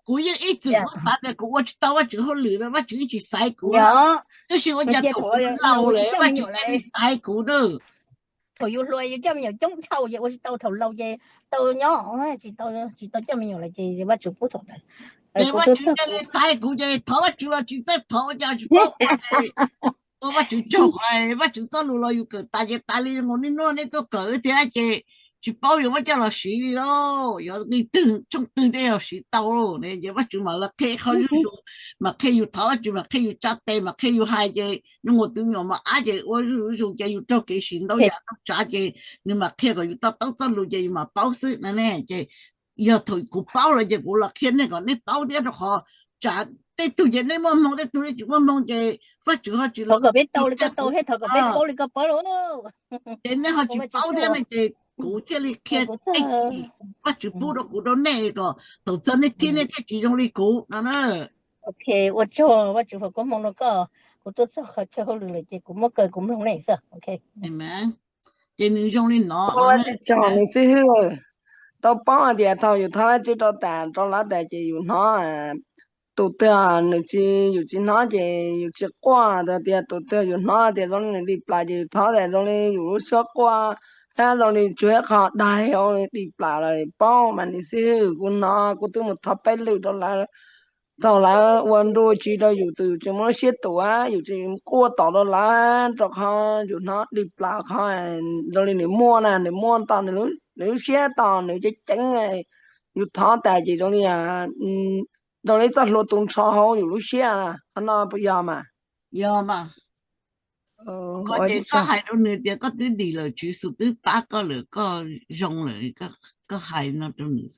kuv yeej ib txwm kuv xav tias kuv ua tsis tau Vajtswv hauj lwm no, Vajtswv yeej tsis xaiv kuv, tab sis ua cas thaum kuv laus lawm Vajtswv thiaj li xaiv kuv na. Thaum yus hluas yus coj me nyuam coob dhau ces ua tsis tau, thaum laus ces tau nyob, tsis tau, tsis tau coj me nyuam lawm ces Vajtswv pub thaum ntawd. Ces Vajtswv thiaj li xaiv kuv ces thov Vajtswv los tsis txawj thov, ua cas tsis paub ua. Ua Vajtswv tsaug, Vajtswv txoj lus los yus kawm tas ces tas li, nkaus niaj hnub nej tuaj kawm thiab ces tsis paub yuav muab coj los siv li lauj, yog nqi twg tshooj twg thiaj yog siv tau lauj. Ces Vajtswv mam li qhia qhov zuj zus, mam qhia yus thov Vajtswv, mam qhia yus tsa tes, mam qhia yus hais, ces zoo nkaus tus me nyuam mos ab ces ua zuj zus ces yus raug kev sim ntau yam ntau tsav ces nws mam qhia kom yus to taub txoj lus ces yus mam paub xwb no ne. Ces yog thaum kuv paub lawm ces kuv los qhia nej kom nej paub thiab, rau qhov tsam tej tug ces nej muaj hmoo, tej tug nej tsis muaj hmoo ces Vajtswv ho tsis los kom peb tau li koj tau thiab, thov kom peb paub li koj paub lauj. Ces nej ho tsis paub thiab ne, ces kuv thiaj li qhia Vajtswv pub rau kuv rau nej kom thaum txog nej thiab nej thiaj tsis zoo li kuv no na. Ok, ua tsaug Vajtswv foom koob hmoov rau koj, kuv tuaj txog qhov chaw hauj lwm lawm ces kuv muab kaw kuv mloog nej xwb. Ces nws zoo li no. Ua tsaug nws xib hwb, tau paub hais tias thaum yus thov Vajtswv rau tas rau lawv tas ces yus hnov tus twg nws tsis, yus tsis hnov ces yus tsis quaj, tias tus twg yus hnov tias zoo li nws dim plas ces yus thov tas zoo li yus lub suab quaj, thiab zoo li tsuas ib qho daig dim plas lawm paub mas nws xib hwb, kuv hnov kuv twb mus thov peb lwm rau lawv, thaum lawv ua ntu tsis rau yus tus tsis muaj lub siab tus, yus tsis quaj tom rau lawv rau qhov yus hnov dim plas qhov zoo li nws muaj na, nws muaj tos nws lub siab tos nws ceev ceev, yus thov tas ces zoo li zoo li txoj hlua tu nrho hauv yus lub siab, qhov no puas yog mas? Yog mas. Koj ces koj hais rau nws tias koj twb dim lawm, Tswv Yexus twb pab koj lawm, koj zoo lawm, koj hais no rau nws.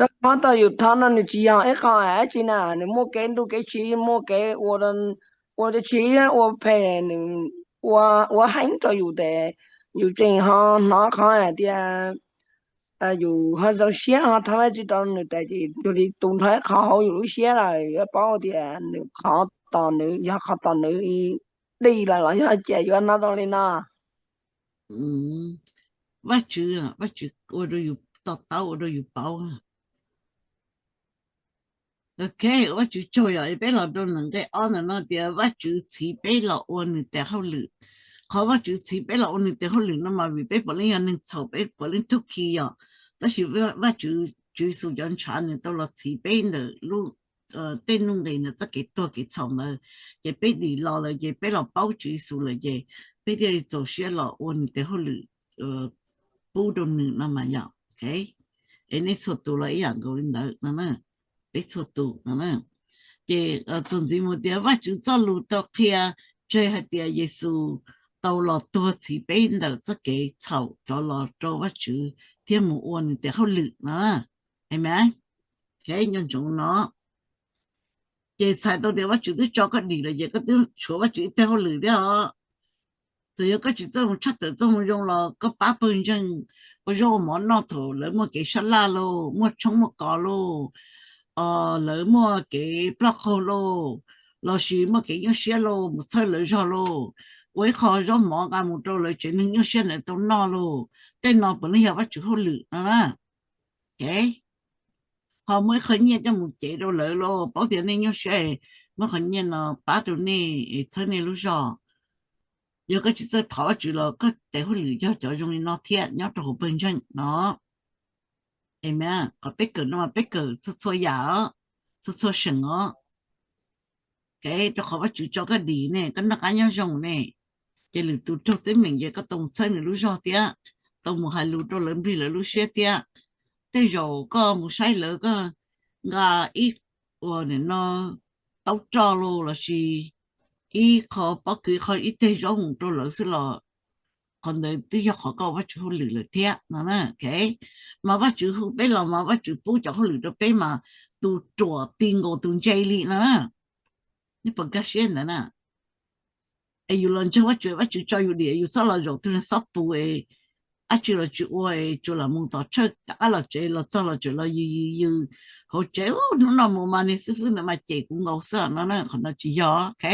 Rau qhov tau yus thov no nws tsis yog ib qho dab tsi na, nws muaj kev nruj kev siv, muaj kev ua dab tsi, ua phem, nws ua heev rau yus tes yus tseem ho hnov qhov hais tias yus ho zoo siab ho thov Vajtswv rau nws tes ces yus li tu nrho ib qho hauv yus lub siab lawm, yuav paub tias nws qhov tos nws yog qhov tos nws dim lawm los yog cas yuav hnov zoo li no. Vajtswv, Vajtswv ua rau yus to taub, ua rau yus paub. Ok, ua Vajtswv tsaug yom. Peb los rau nws nqe ob ntawm no tias Vajtswv txhiv peb los ua nws tes hauj lwm. Qhov Vajtswv txhiv peb los ua nws tes hauj lwm no mas vim peb puav leej yog neeg txhaum, peb puav leej raug khi yom. Tab sis Vajtswv, Tswv Yexus cov ntshav nws tau los txhiv peb ntawm lub tej nuj nqis ntawd, txoj kev tuag kev txhaum ntawd, ces peb dim los lawm ces peb los paub Tswv Yexus lawm ces peb thiaj li txaus siab los ua nws tes hauj lwm pub rau nws no mas yom. Es nej txhua tus los ib yam nkaus li ntawd no, peb txhua tus no. Ces txuas ntxiv mus tias Vajtswv txoj lus tau qhia tseg hais tias Yexus tau los tuag txhiv peb ntawm txoj kev txhaum rov los rau Vajtswv thiab mus ua nws tes hauj lwm no. Amen. Nco ntsoov no. Ces txhais tau tias Vajtswv twb tso koj dim lawm ces koj twb tshuav Vajtswv ib teg hauj lwm thiab os. Txawm yog koj tsis txawj mus tshaj tawm txoj moo zoo los koj pab pawg ntseeg ua zaub ua mov noj thaum lawv muaj kev sab laj lauj, muaj tshoob muaj kos lauj, lawv muaj kev ploj qaug lauj, lossis muaj kev nyuaj siab lauj, mus txhawb lawv zog lauj, ua ib qho zaub mov nqa mus rau lawv tsev neeg nyuaj siab ntawd tau noj lauj. Tej no puav leej yog Vajtswv hauj lwm no na. Ho muaj ib qho nyiaj coj mus cev rau lawv lauj, paub tias nej nyuaj siab, muab qhov nyiaj no pab rau nej, txhawb nej lub zog. Yog koj tsis txawj thov Vajtswv los koj tes hauj lwm yog cov zoo li no thiab nyob rau hauv pawg ntseeg no. Amen. Qhov peb kawm no mas peb kawm txhua txhua yam, txhua txhua seem os. Rau qhov Vajtswv tso koj dim ne, koj noj qab nyob zoo ne, ces lwm tus raug teeb meem ces koj tau mus txhawb nws lub zog thiab, tau mus hais lus rau lawv nplig lawv lub siab thiab. Tej zaum koj mus saib lawv, koj nqa ib ua no taub roj los lossis ib qho pob kws, qho ib teg zaub mus rau lawv xwb los qhov ntawd twb yog qhov koj ua Vajtswv hauj lwm lawm thiab no. Mas Vajtswv hu peb los mas Vajtswv pub cov hauj lwm rau peb mas tus ruam ti nkaus tus ntse li no. Nej puas nkag siab ntawd na? Es yus los ntseeg Vajtswv, Vajtswv tso yus dim, yus txhob los zaum twg xob pus, dab tsi los tsis ua, tsuas lam mus tom tshawj tom qab los tsev, los txog los tseem los yws yws yws hauv tsev. Hnub no mus mas niag xib fwb ntawd mas cem kuv nkaus xwb no na. Qhov no tsis yog, ok.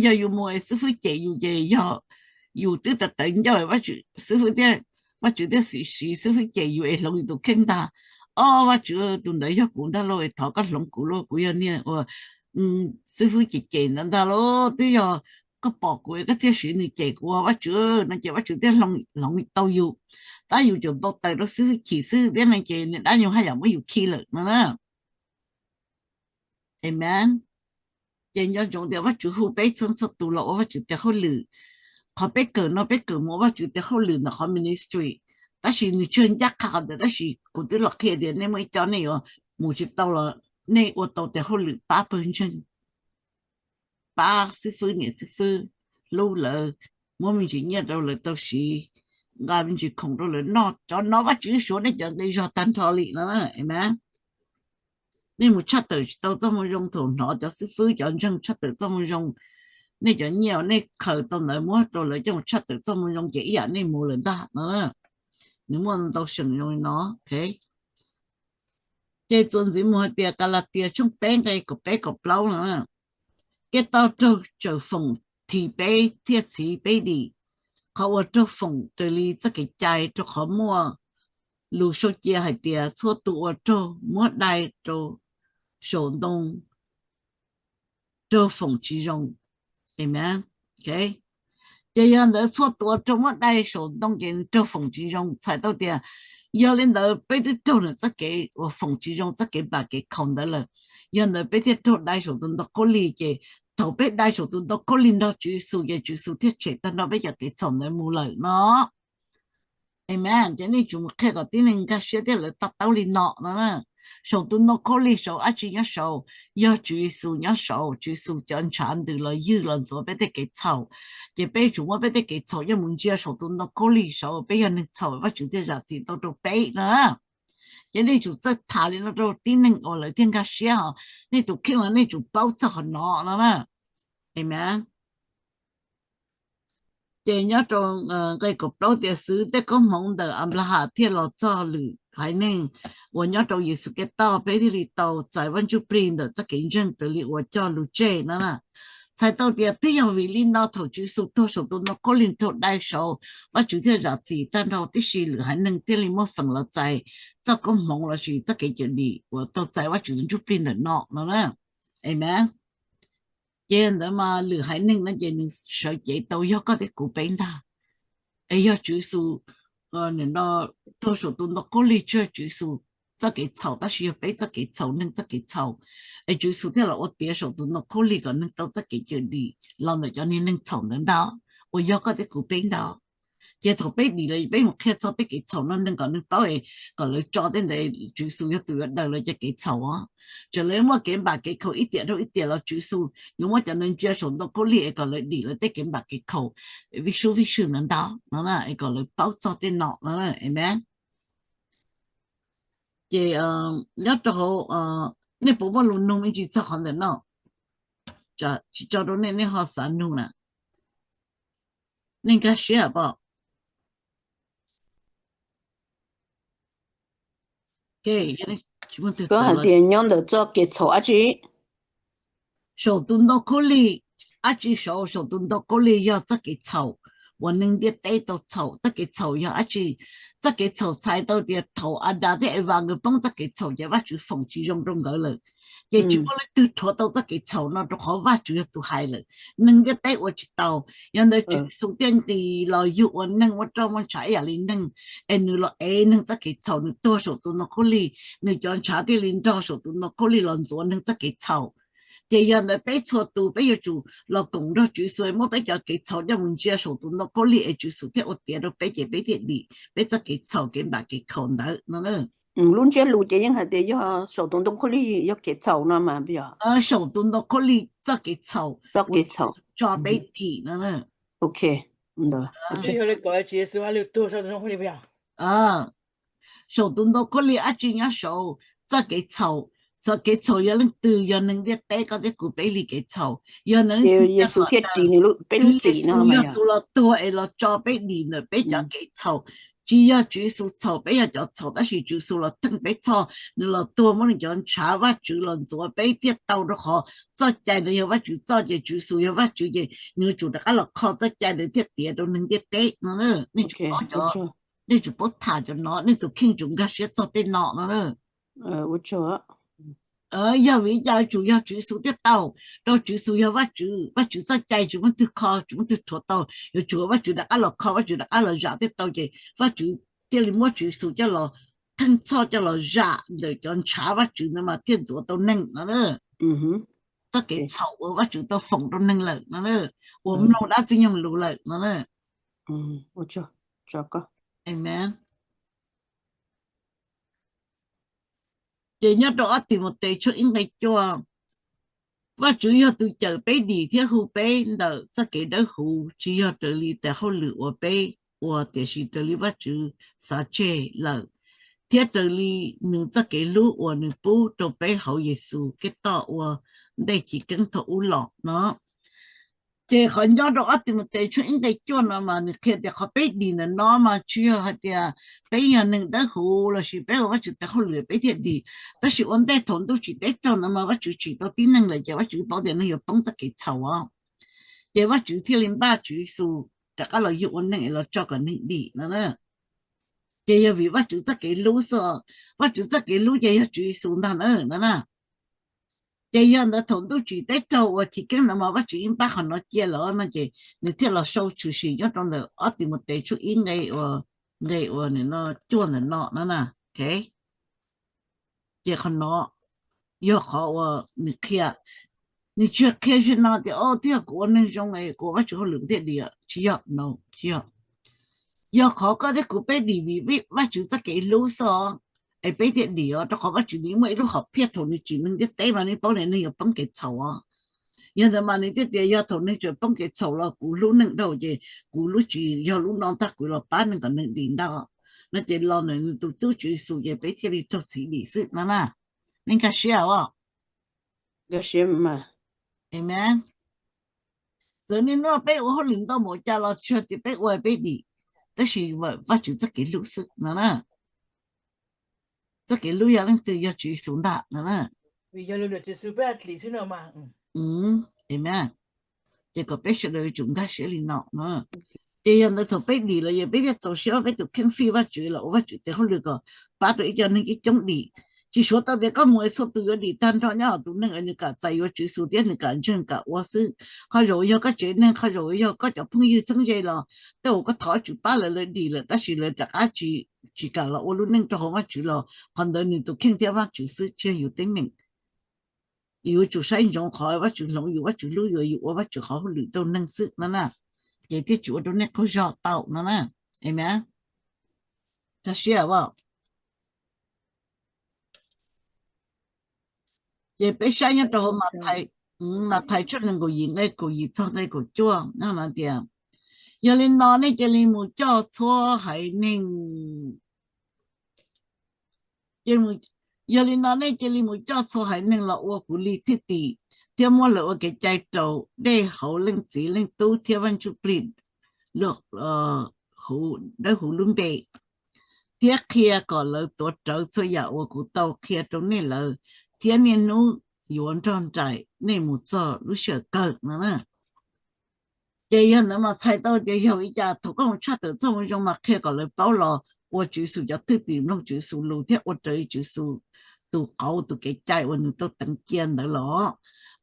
Yog yus mus es xib fwb cem yus ces yog yus twb tawv tawv ncauj, Vajtswv, xib fwb thiab, Vajtswv thiaj siv xib fwb cem yus es hloov yus tus kheej ntag. Ob, Vajtswv, tus ntawd yog kuv ntag lauj, thov koj hloov kuv lauj, kuv yog niag uas xib fwb cem cem ntawd ntag lauj. Twb yog koj pom kuv es koj thiaj siv nws cem kuv, Vajtswv no ces Vajtswv thiaj hloov tau yus. Tab yus tsuas npau taws rau xib fwb chim xwb thiab no ces nws dab nyuag haj yam muab yus khi lawm no na. Amen. Ces nco ntsoov tias Vajtswv hu peb txhua txhua tus los ua Vajtswv tes hauj lwm. Qhov peb kawm no peb kawm mus ua Vajtswv tes hauj lwm ntawm qhov ministry, tab sis nws tsis ncaj qha qhov ntawd, tab sis kuv twb los qhia tias nej muaj ib co nej yuav mus tsis tau los nej ua tau tes hauj lwm pab pawg ntseeg, pab xib fwb niam xib fwb, hlub lawv, muab me ntsis nyiaj rau lawv tau siv, nqa me ntsis khoom rau lawv noj. Cov no Vajtswv suav nej cov nqi zog tag nrho li no. Amen. Nej mus tshaj tawm tsis tau txoj moo zoo, thaum hnov cov xib fwb cov ntseeg tshaj tawm txoj moo zoo, nej cov nyiaj uas nej khaws tau ntawd muab rau lawv coj mus tshaj tawm txoj moo zoo ces ib yam nej mus lawm ntag no. Nws muaj ntau seem zoo li no. Ces txuas ntxiv mus hais tias Kalatias tshooj peb nqe kaum peb kaum plaub no, Khetos raug tsawm foom this peb thiaj txhiv peb dim. Qhov uas raug foom raws li txoj kev cai, rau qhov muaj lus sau cia hais tias, txhua tus uas raug muab dai rau saum ntoo raug foom tsis zoo. Amen. Ces yog ntawd txhua tus uas raug muab dai saum ntoo ces nws raug foom tsis zoo, txhais tau tias yog li ntawd peb twb raug nws txoj kev uas foom tsis zoo, txoj kev npam kev khaum ntawd lawm. Yog ntawd peb thiaj raug dai saum tus ntoo khaub lig, ces thaum peb dai saum tus ntoo khaub lig nrog Tswv Yexus ces Tswv Yexus thiaj tshem tag nrho peb cov kev txhaum ntawd mus lawm no. Amen. Ces nej tsum mus qhia kom tib neeg nkag siab thiab lawv to taub li no no. Saum tus ntoo khaub lig saud dab tsi nyob saud? Yog Tswv Yexus nyob saud. Tswv Yexus cov ntshav ntws los ywg los ntxuav peb tej kev txhaum. Ces peb tsum muab peb tej kev txhaum coj mus ntsia saum tus ntoo khaub lig saud, peb yog neeg txhaum Vajtswv thiaj zam txim tau rau peb no. Ces nej tsum txawj tham li no rau tib neeg uas lawv thiaj nkag siab, ho nej tus kheej los nej tsum paub txog qhov no no na. Amen. Ces nyob rau nqe kaum plaub tias, xwv tej koob hmoov ntawm Anplaham thiaj los txog lwm haiv neeg uas nyob rau Yexus Khetos, peb thiaj li tau txais Vaj Ntsuj Plig ntawm txoj kev ntseeg raws li uas cog lus tseg no na. Txhais tau tias twb yog vim li no thaum Tswv Yexus tuag saum tus ntoo khaub lig raug dai saud, Vajtswv thiaj zam txim tag nrho tib si, lwm haiv neeg thiaj li muaj feem los txais txoj koob hmoov lossis txoj kev cawm dim uas tau txais Vajtswv tus Ntsuj Plig ntawm no no na. Amen. Ces ntawd mas lwm haiv neeg no ces nws sawv cev tau yog koj thiab kuv peb ntag. Es yog Tswv Yexus no tuag saum tus ntoo khaub lig tseg Tswv Yexus txoj kev txhaum, tab sis yog peb txoj kev txhaum, neeg txoj kev txhaum, es Tswv Yexus thiaj los ua tiav saum tus ntoo khaub lig kom neeg tau txoj kev cawm dim los ntawm cov niag neeg txhaum ntawd ntag, uas yog koj thiab kuv peb ntag. Ces thaum peb dim lawm peb mus qhia txog tej kev txhaum no neeg kom neeg paub es kom lawv tso tej ntawd, Tswv Yexus yog tus yuav daws lawv cov kev txhaum os. Txawm lawv muaj kev npam kev khaum ib tiam dhau ib tiam los Tswv Yexus yuav muab cov ntawd ntsia saum ntoo khaub lig es kom lawv dim lawv tej kev npam kev khaum vij sub vij sw ntawd ntag no, es kom lawv paub txog tej no no. Amen. Ces nyob rau hauv Nej puas muaj lus nug me ntsis txog qhov ntawm no? Tsis tso rau nej, nej ho xav nug na. Nej nkag siab pom? Koj hais tias nyob ntawm txoj kev txhaum dab tsi? Saum tus ntoo khaub lig, dab tsi saud saum tus ntoo khaub lig yog txoj kev txhaum uas neeg ntiaj teb tau txhaum. Txoj kev txhaum yog dab tsi? Txoj kev txhaum txhais tau tias thaum Adas thiab Evas nkawd poob txoj kev txhaum ces Vajtswv foom tsis zoo rau nkawd lawm. Ces tsis muaj leej twg rhuav tau txoj kev txhaum no rau qhov Vajtswv yog tus hais lawm, neeg ntiaj teb ua tsis tau. Yog ntawd Tswv Yexus thiaj nqis los yug ua neeg muaj roj muaj ntshav ib yam li neeg, es nws los ev neeg txoj kev txhaum, nws tuag saum tus ntoo khaub lig, nws cov ntshav thiaj li nrog saum tus ntoo khaub lig los ntxuav neeg txoj kev txhaum. Ces yog ntawd peb txhua tus peb yuav tsum los koom nrog Tswv Yexus muab peb cov kev txhaum coj mus ntsia saum tus ntoo khaub lig es Tswv Yexus thiaj ua tiav rau peb ces peb thiaj dim peb txoj kev txhaum kev npam kev khaum ntawd no. Lub ntsiab lus ces yeej hais tias yog saum tus ntoo khaub lig yog kev txhaum no mas yog saum tus ntoo khaub lig txoj kev txhaum, txoj kev txhaum tso peb dim no. Saum tus ntoo khaub lig dab tsi nyob saud? Txoj kev txhaum. Txoj kev txhaum yog leej twg? Yog neeg ntiaj teb koj thiab kuv peb li kev txhaum. Yog neeg Yexus thiaj ris nws peb lub txim no, yog tus los tuag es los tso peb dim ntawm peb cov kev txhaum. Tsis yog Tswv Yexus txhaum, peb yog cov txhaum, tab sis Tswv Yexus los theej peb txhoj, nws los tuag muab nws cov ntshav Vajtswv los ntxuav peb thiaj tau, rau qhov txoj cai ntawd yog Vajtswv txoj, ces Tswv Yexus yog Vajtswv ces nws yuav tsum rov qab los kho txoj cai ntawd thiaj tiav rau neeg ntiaj teb no. Nej tsum paub cov, nej tsum paub tham cov no, nej tus kheej tsum nkag siab txog tej no no. Yog vim li cas tsum yog Tswv Yexus thiaj tau? Rau Tswv Yexus yog Vajtswv, Vajtswv txoj cai tsis muaj twg kho, tsis muaj twg rhuav tau, yuav tsum Vajtswv rov qab los kho, Vajtswv rov qab los zam thiaj tau, ces Vajtswv thiaj li muab Tswv Yexus coj los theej txhoj coj los zam ntawm cov ntshav Vajtswv ntawd mas thiaj ntxuav tau neeg no. Txoj kev txhaum uas Vajtswv tau foom rau neeg lawm no, uas mloog dab Ntxwg Nyoog lus lawm no. Amen. Ces nyob rau ob Timautes tshooj ib nqe cuaj, Vajtswv yog tus cawm peb dim thiab hu peb ntawm txoj kev dawb huv, tsis yog raws li tes hauj lwm uas peb ua, tiam sis raws li Vajtswv xav tseg lawm, thiab raws li nws txoj kev hlub uas nws pub rau peb hauv Yexus Khetos ua ntej chiv keeb thaum ub los no. Ces qhov nyob rau ob Timautes tshooj ib nqe cuaj no mas nws qhia tias qhov peb dim ntawm no mas tsis yog hais tias peb yog neeg dawb huv lossis peb ua Vajtswv tes hauj lwm peb thiaj dim. Tab sis ua ntej thaum ntuj tsim teb raug ntawd mas Vajtswv tsim tau tib neeg lawm ces Vajtswv paub tias neeg yuav poob txoj kev txhaum os. Ces Vajtswv thiaj li npaj Tswv Yexus rov qab los yug ua neeg es los tso kom neeg dim no. Ces yog vim Vajtswv txoj kev hlub xwb, Vajtswv txoj kev hlub ces yog Tswv Yexus ntag na no na. Ces yog ntawd thaum ntuj tsim teb raug uas chiv keeb ntawd mas Vajtswv yeej npaj qhov no cia lawm no ces nws thiaj los sau tshwm sim nyob rau ntawm ob Timautes tshooj ib nqe uas, nqe uas nim no cuaj ntawm no no na. Ces qhov no yog qhov uas nws qhia, nws tsis qhia zaum no tias o twb yog kuv ua neeg zoo es kuv ua Vajtswv hauj lwm kuv thiaj dim, tsis yog no, tsis yog. Yog qhov koj thiab kuv peb dim vim Vajtswv txoj kev hlub xwb os, es peb thiaj dim os, rau qhov Vajtswv nws muaj ib lub hom phiaj thaum nws tsim neeg ntiaj teb mas nws paub tias neeg yuav poob kev txhaum os. Yog ntawd mas nws thiaj tias yog thaum neeg tseem poob kev txhaum los kuv hlub neeg dhau ces kuv lub tsis yog lub no ntag, kuv los pab neeg kom neeg dim ntag no. Ces los ntawm nws tus tub Tswv Yexus ces peb thiaj li raug txhiv dim xwb no na. Nej nkag siab os? Amen. Txawm niaj hnub no peb ua hauj lwm ntau npaum cas los tsis yog tias peb ua peb dim, tab sis Vajtswv txoj kev hlub xwb no na. Txoj kev hlub yog leej twg? Yog Tswv Yexus ntag no na. Amen. Ces kom peb sawv daws yuav tsum nkag siab li no no. Ces yog ntawd thaum peb dim lawm yog peb thiaj txaus siab peb tus kheej fij Vajtswv los ua Vajtswv tes hauj lwm kom pab rau ib co neeg coob coob dim. Tsis suav tau tias koj mus es txhua tus yuav dim tag nrho nyob hauv tus neeg es nws kam txais yuav Tswv Yexus thiab nws kam ntseeg kam ua xwb. Qhov zaum yog koj tsev neeg, qhov zaum yog koj cov phooj ywg txheeb ze los tej uas koj thov Vajtswv pab lawv, lawv dim lawm tab sis lawv rov qab tsis, tsis kam los ua lub neej rau hauv Vajtswv los qhov ntawd nws tus kheej thiab Vajtswv xwb, tsis yog yus teeb meem. Yuav tsum saib ntsoov qhov Vajtswv hloov yus, Vajtswv hlub yus, yus ua Vajtswv qhov hauj lwm rau neeg xwb no na. Ces thiaj tsis ua rau nej qaug zog tau no na. Amen. Nkag siab os. Ces peb saib nyob rau hauv Mathais, Mathais tshooj nees nkaum yim nqe kaum yim txog nqe kaum cuaj no hais tias, yog li no nej cia li mus coj txhua haiv neeg, cia li mus, Yog li no nej cia li mus coj txhua haiv neeg los ua kuv li thwj tim, thiab muab lawv ua kev cai rau dej hauv Leej Txiv Leej Tub thiab Vaj Ntsuj Plig dawb huv lub npe, thiab qhia kom lawv tuav rawv txhua yam uas kuv tau qhia rau nej lawm, thiab niaj hnub yuav nrog nraim nej mus txog lub sij hawm kawg no. Ces yog ntawd mas txhais tau tias yog ua li cas thaum koj mus tshaj tawm txoj moo zoo mas qhia kom lawv paub los ua Tswv Yexus cov thwj tim, mloog Tswv Yexus lus thiab ua raws li Tswv Yexus tus qauv tus kev cai uas nws tau teev cia ntawd los.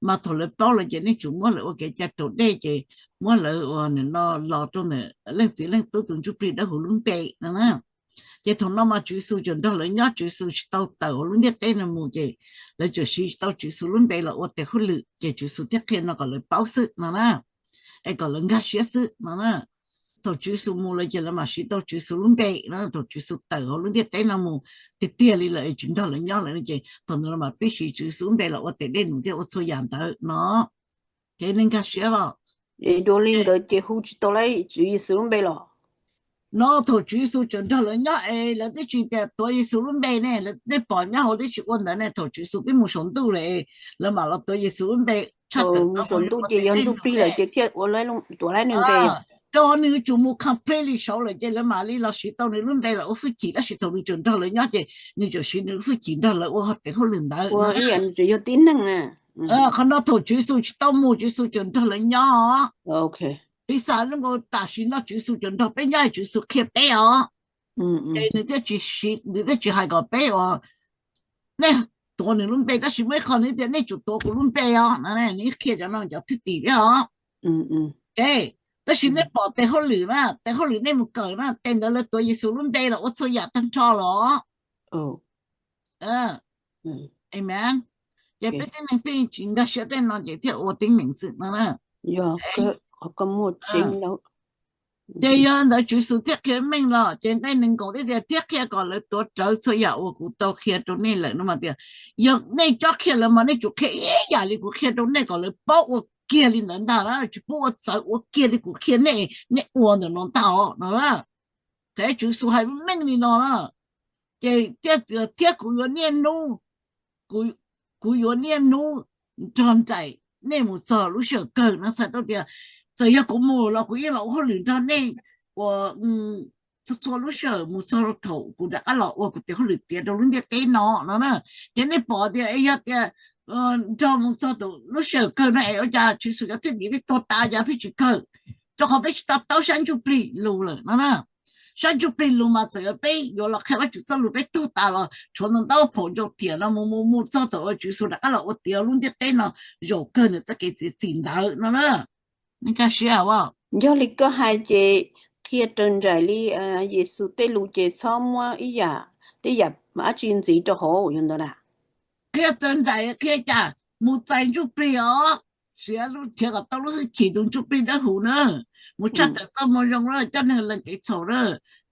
Mas thaum lawv paub lawm ces nej tsum muab lawv ua kev cai raus dej ces muab lawv ua no los rau ntawm Leej Txiv Leej Tub tus Ntsuj Plig Dawb Huv lub npe no na. Ces thaum no mas Tswv Yexus tseem nrog lawv nyob, Tswv Yexus tsis tau tawm hauv lub ntiaj teb no mus ces lawv tseem siv tsis tau Tswv Yexus lub npe los ua tes hauj lwm, ces Tswv Yexus thiaj qhia no kom lawv paub xwb no na, es kom lawv nkag siab xwb no na. Thaum Tswv Yexus mus lawm ces lawv mam siv tau Tswv Yexus lub npe no, thaum Tswv Yexus tawm hauv lub ntiaj teb no mus tiag tiag li lawm es tsis nrog lawv nyob lawm no ces thaum ntawd lawv mam pib siv Tswv Yexus lub npe los ua tes dej num thiab ua txhua yam ntawd no. Ces nej nkag siab los? Dua li ntawd ces hu tsis tau lawv Tswv Yexus lub npe los? No thaum Tswv Yexus tseem nrog lawv nyob es lawv twb tsis tias tuav Yexus lub npe ne, lawv twb pom nyob hauv twb tsis ua ntawd ne, thaum Tswv Yexus twb mus saum ntuj lawm es lawv mam los tuav Yexus lub npe tshaj tawm tau mus saum ntuj ces yog Ntsuj Plig lawm ces thiaj ua tuav lawv npe. Rau qhov nws yuav tsum mus completely saud lawm ces lawv mam li los siv tau nws lub npe los ua hwj chim, tab sis thaum nws tseem nrog lawv nyob ces nws tseem siv nws lub hwj chim nrog lawv ua tes hauj lwm ntawd. Yog tib neeg. Qhov no thaum Tswv Yexus tsis tau mus, Tswv Yexus tseem nrog lawv nyob. Piv xam lub nkaus tam sim no Tswv Yexus tseem nrog peb nyob es Tswv Yexus qhia peb os. Ces nws thiaj tsis, nws thiaj tsis hais kom peb ua, nej tuav nws lub npe, tab sis muaj ib qho nws tias nej tsum tuav kuv lub npe os no, nws qhia cov no cov thwj tim thiab os. Tab sis nej pom tes hauj lwm na, tes hauj lwm nej mus kawm na, tes ntawd lawv tuav Yexus lub npe los ua txhua yam tag nrho los. Amen. Ces peb tib neeg pheej tsis nkag siab tej no ces thiaj ua teeb meem xwb no na. Ces yog ntawd Tswv Yexus thiaj qhia meej los ces nqe nees nkaum thiaj tias, thiab qhia kom lawv tuav rawv txhua yam uas kuv tau qhia rau nej lawm no mas tias, yog nej cob qhia lawv mas nej tsum qhia ib yam li kuv qhia rau nej kom lawv paub ua kiag li ntawd ntag na, tsis pub ua txawv, ua kiag li kuv qhia nej, nej ua ntawm no ntag os no. Ces Tswv Yexus hais meej li no na. Ces thiab kuv yuav niaj hnub, kuv yuav niaj hnub nrog nraim nej mus txog lub sij hawm kawg no. Txhais tau tias txawm yog kuv mus los kuv yeej los ua hauj lwm nrog nej ua txhua txhua lub sij hawm mus txog thaum kuv rov qab los ua kuv tes hauj lwm tiav rau lub ntiaj teb no no na. Ces nej pom tias es yog tias nrog mus txog lub sij hawm kawg no es ua cas Tswv Yexus cov thwj tim thiaj tuag tas, cas pheej tsis kawg? Rau qhov peb tsis to taub sab ntsuj plig lus lawm no na. Sab ntsuj plig lus mas txawm yog peb yuav los qhia Vajtswv txoj lus peb tuag tas los tshuav ntau ntau phaum ntsaum tiam no mus mus mus txog thaum uas Tswv Yexus rov qab los ua tiav lub ntiaj teb no zaum kawg ntawm txoj kev txiav txim ntawd no na. Nej nkag siab os? Yog li koj hais ces qhia raws nraim li Yexus tej lus ces txhob muab ib yam, tej yam dab tsi ntxiv rau hauv yog ntawd na. Qhia raws nraim qhia cas? Mus txais ntsuj plig os, siav lub, nrhiav kom tau lub hwj chim tus ntsuj plig dawb huv na, mus tshaj tawm txoj moo zoo na, coj neeg lees kev txhaum na,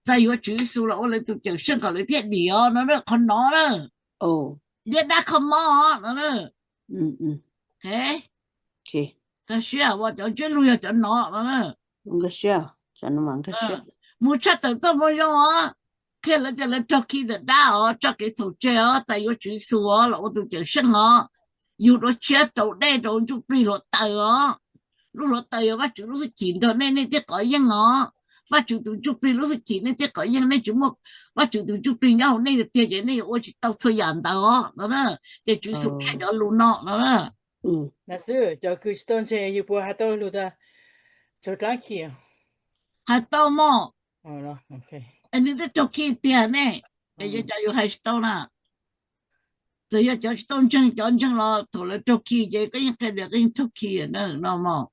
txais yuav Tswv Yexus los ua lawv tus cawm seej kom lawv thiaj dim os no na, qhov no na. Liab dab kho mob no na. Nkag siab, cov ntsiab lus yog cov no no na. Mus tshaj tawm txoj moo zoo os, qhia lawv tias lawv raug khi ntawm dab os, tso kev txhaum tseg os, txais yuav Tswv Yexus os los ua tus cawm seej os. Yug dua tshiab rau dej rau ntsuj plig hluav taws os. Lub hluav taws yog Vajtswv lub hwj chim nrog nej, nej thiaj kov yeej os. Vajtswv tus ntsuj plig lub hwj chim nej thiaj kov yeej, nej tsis muaj Vajtswv tus ntsuj plig nyob hauv nej tiag tiag ces nej yuav ua tsis tau txhua yam ntawd os no na. Ces Tswv Yexus qhia cov lus no no na. Xwb, cov kws tsis tau ntseeg yus puas hais tau lus tas tsaug dlaab chim? Hais tau mog. Es nws twb raug khi tiag ne, es yuav cas yus hais tsis tau na? Txawm yog cov tsis tau ntseeg, cov ntseeg los thaum lawv raug khi ces koj yeej qhia tias koj yeej raug khi no mog.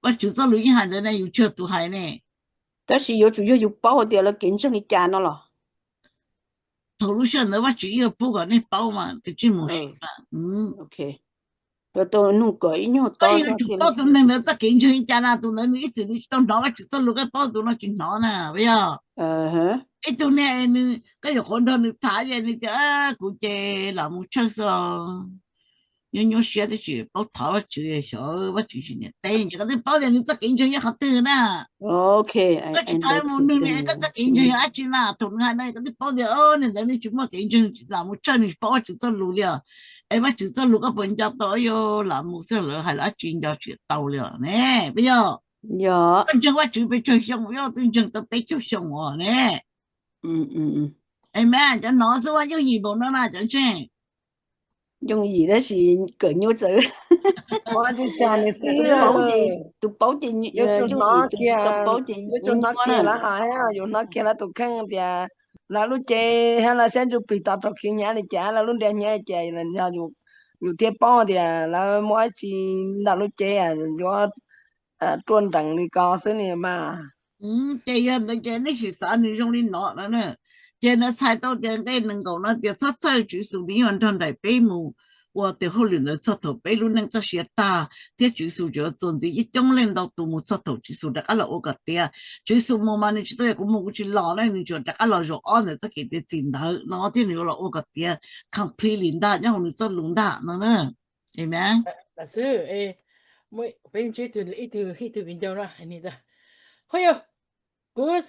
Vajtswv txoj lus yeej hais ntawd ne, yus tsis yog tus hais ne. Tab sis yuav tsum yog yus paub hais tias lawv kev ntseeg li cas no los. Thaum lub sij hawm ntawd Vajtswv yeej pub kom nej paub mas, koj tsij mus siv mas. Tau nug kom ib nyuag, koj yeej yuav tsum paub tus neeg ntawd txoj kev ntseeg li cas na, tus ntawd nws ib txwm nws tsis tau hnov Vajtswv txoj lus, koj paub tus no tsis hnov na, puas yog? Ib tug niag nws, koj yuav qhuav nrog nws tham es nws tias kuv ces lam mus church xwb os. nyuaj nyuaj siab tab sis paub thov Vajtswv, xyov Vajtswv tsis niam teb ces koj twb paub tias nws txoj kev ntseeg yog qhov twg na. Koj tsis thov mus nug nws es koj txoj kev ntseeg yog dab tsi na, thaum nws hais no koj twb paub tias niag ntawd nws tsis muaj kev ntseeg, lam mus tshawj nws tsis paub Vajtswv txoj lus li os. Es Vajtswv txoj lus koj puas nco tau? Yog lam mus xwb lawv hais dab tsi nco tsis tau li os ne, puas yog? Koj ntseeg Vajtswv pes tsawg xyoo? Yog twb ntseeg tau peb caug xyoo os ne. Es mas cov no xwb ua yooj yim npaum no na cov ntseeg. Yooj yim tab sis kawm nyuaj txawv. Tus paub ces yooj yim, tus tsis tau paub ces nyuaj na. Yus hnov kiag lawv tus kheej tias lawv lub cev hab lawv siab ntsuj plig tod raug khwv hnyav li cas, lawv lub nra hnyav li cas, yus thiaj paub tias lawv muaj dab tsi ntawm lub cev yuav ruaj nrees li ko xwb li mas. Ces yog ntawd ces nej sim xav nws zoo li no no na. Ces nws txhais tau tias nqe nees nkaum no tias txhob txhawj, Tswv Yexus nws yeej nrog nraim peb mus ua tes hauj lwm ntawd txog thaum peb lub neej txoj sia tag, thiab Tswv Yexus tseem yuav txuas ntxiv ib coob leej ntau tus mus txog thaum Tswv Yexus rov qab los ua kom tiav. Tswv Yexus mus mas nws tsis tau tias kuv mus kuv tsis los ne, nws tsuas rov qab los zaum ob ntawm txoj kev tiav txim ntawd no thiab nws yuav los ua kom tiav completely ntag nyob hauv nws txoj lus ntag no na. Amen. Xwb, peb ntsib ib tug viv ncaus no, ho yog kuv,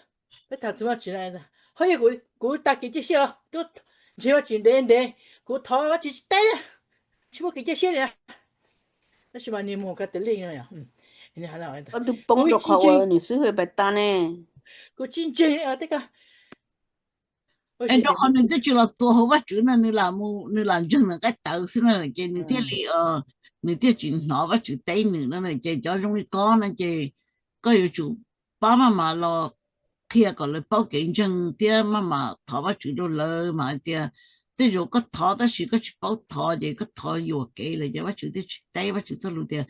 peb tham txog Vajtswv, ho yog kuv tag kev cia siab os, twb ntseeg Vajtswv ntev ntev, kuv thov Vajtswv tsis teb li, tsis muaj kev cia siab li na. Tab sis mas niag mus ka tes lij no, koj twb poob rau qhov uas nws xwb hwj pais tag ne. Kuv tsis ntseeg tej ko. Es rau qhov nws twb tsis los txuas hauv Vajtswv no, nws lam mus nws lam ntseeg nws nqaij tawv xwb na, ces nws thiaj li, nws thiaj tsis hnov Vajtswv teb nws no. Ces cov zoo li ko no ces koj yuav tsum pab maj mam los qhia kom lawv paub kev ntseeg thiab maj mam thov Vajtswv rau lawv mas hais tias tej zaum koj thov tab sis koj tsis paub thov ces koj thov yuam kev lawm ces Vajtswv thiaj tsis teb. Vajtswv txoj lus tias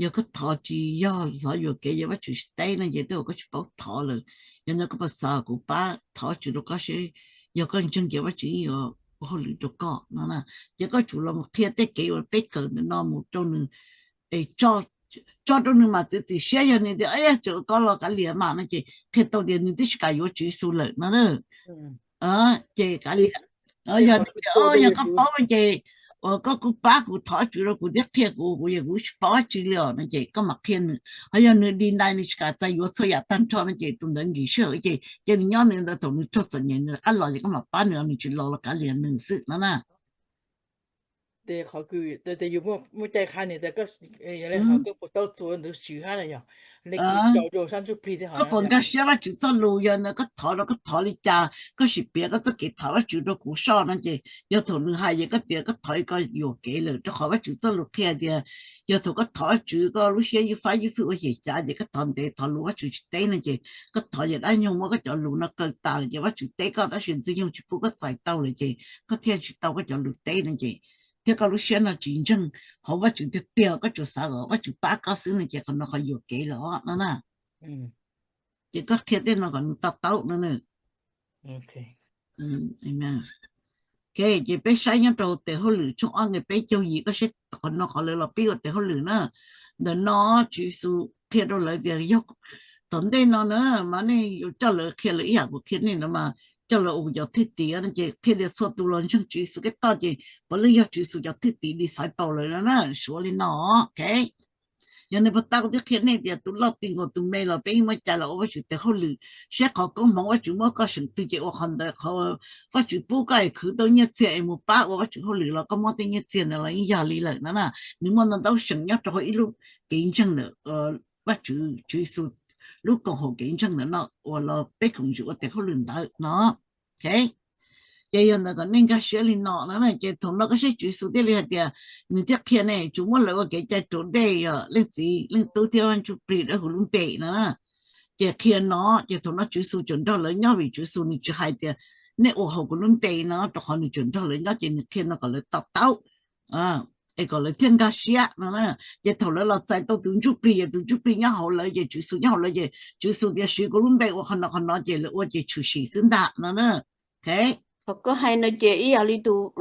yog koj thov tsis yog thov yuam kev ces Vajtswv tsis teb no ces tej zaum koj tsis paub thov lawm. Yog no koj puas xav kuv pab thov Vajtswv rau koj seb yog koj ntseeg ces Vajtswv yeej yuav ua hauj lwm rau koj no na. Ces koj tsum los mus qhia tej kev uas peb kawm ntawm no mus rau nws, es tso rau nws mam txiav txim siab. Yog nws tias yog tseem ua koj los kav liam mas no ces qhia tau tias nws twb tsis kam yuav Tswv Yexus lawm no na. Ces kav liam. Yog nws tias yog koj paub ces uas koj kuj pab kuv thov Vajtswv rau kuv thiab qhia kuv, kuv yog kuv tsis paub dab tsi li os no ces koj mam qhia nws. Ho yog nws deny, nws tsis kam txais yuav txhua yam tag nrho no ces tus ntawd nkim sij hawm ces cia nws nyob nws ntawd, thaum nws raug txom nyem nws rov qab los ces koj mam pab nws, nws tsis los los kav liam nws xwb no na. Tes qhov kws tes yus muaj cai qha nws tes koj, yog le hov koj puas tau txuas ntawd swm hab na yog le kis tau rau sab ntsuj plig thiab hov. Koj puas nkag siab Vajtswv txoj lus? Yog ntawd koj thov rau koj thov li cas, koj sim piav koj txoj kev thov Vajtswv rau kuv soj no ces yog thaum nws hais ces koj tias koj thov koj yuam kev lawm, rau qhov Vajtswv txoj lus qhia tias yog thaum koj thov Vajtswv koj lub siab ywj fab ywj fwj ua xyem xyav ces koj thov ntev thov luv Vajtswv tsis teb no ces koj thov ces dab nyoog muab koj cov lus no kaw tas lawm ces Vajtswv teb koj tab sis Ntxwg Nyoog tsis pub koj txais tau lawm ces koj thiaj tsis tau koj cov lus teb no ces thiab koj lub siab no tsis ntseeg hauv Vajtswv tiag tiag, koj tsuas xav kom Vajtswv pab koj xwb no ces qhov no qhov yuam kev lawm os no na. Ces koj qhia tej no kom nws to taub no na. Ces peb saib nyob rau tes hauj lwm tshooj ob nqe peb caug yim, koj saib qhov no qhov lawv los pib ua tes hauj lwm na. Ntawm no Tswv Yexus qhia rau lawv tias yog tom ntej no na mas nej yuav coj lawv qhia lawv ib yam kuv qhia nej no mas coj lawv ua kuv cov thwj tim no ces qhia tias txhua tus los ntseeg Tswv Yexus tej toj ces puav leej yog Tswv Yexus cov thwj tim disciple lawm no na, suav li no. Ok, yog nws puas tau kuv twb qhia nej tias tus loj ti nkaus tus me los peb yeej muaj cai los ua Vajtswv tes hauj lwm, saib qhov koob hmoov Vajtswv muab koj seem twg ces ua qhov ntawd. Qhov Vajtswv pub koj es khwv tau nyiaj txiag es mus pab ua Vajtswv hauj lwm los koj muab tej nyiaj txiag ntawd los yeej yog li lawm no na. Nws muaj ntau ntau seem nyob rau hauv ib lub kev ntseeg ntawm Vajtswv, Tswv Yexus lub koom haum kev ntseeg ntawm no uas los peb koom ntsis ua tes hauj lwm ntawd no. Ces yog ntawd kom nej nkag siab li no no ces thaum no koj saib Tswv Yexus thiaj li hais tias, nws thiaj qhia ne, tsuas muab lawv ua kev cai raus dej, yog Leej Txiv, Leej Tub thiab Vaj Ntsuj Plig Dawb Huv lub npe no. Ces qhia no ces thaum no Tswv Yexus tseem nrog lawv nyob vim Tswv Yexus nws tsis hais tias nej ua hauv kuv lub npe no, rau qhov nws tseem nrog lawv nyob ces nws qhia no kom lawv to taub es kom lawv thiaj nkag siab no. Ces thaum lawv los txais tau tus Ntsuj Plig, yog tus Ntsuj Plig nyob hauv lawv ces Tswv Yexus nyob hauv lawv ces Tswv Yexus tias siv kuv lub npe ua qhov no qhov no ces lawv ua ces tshwm sim xwb ntag no. Thaum koj hais no ces ib yam li tus,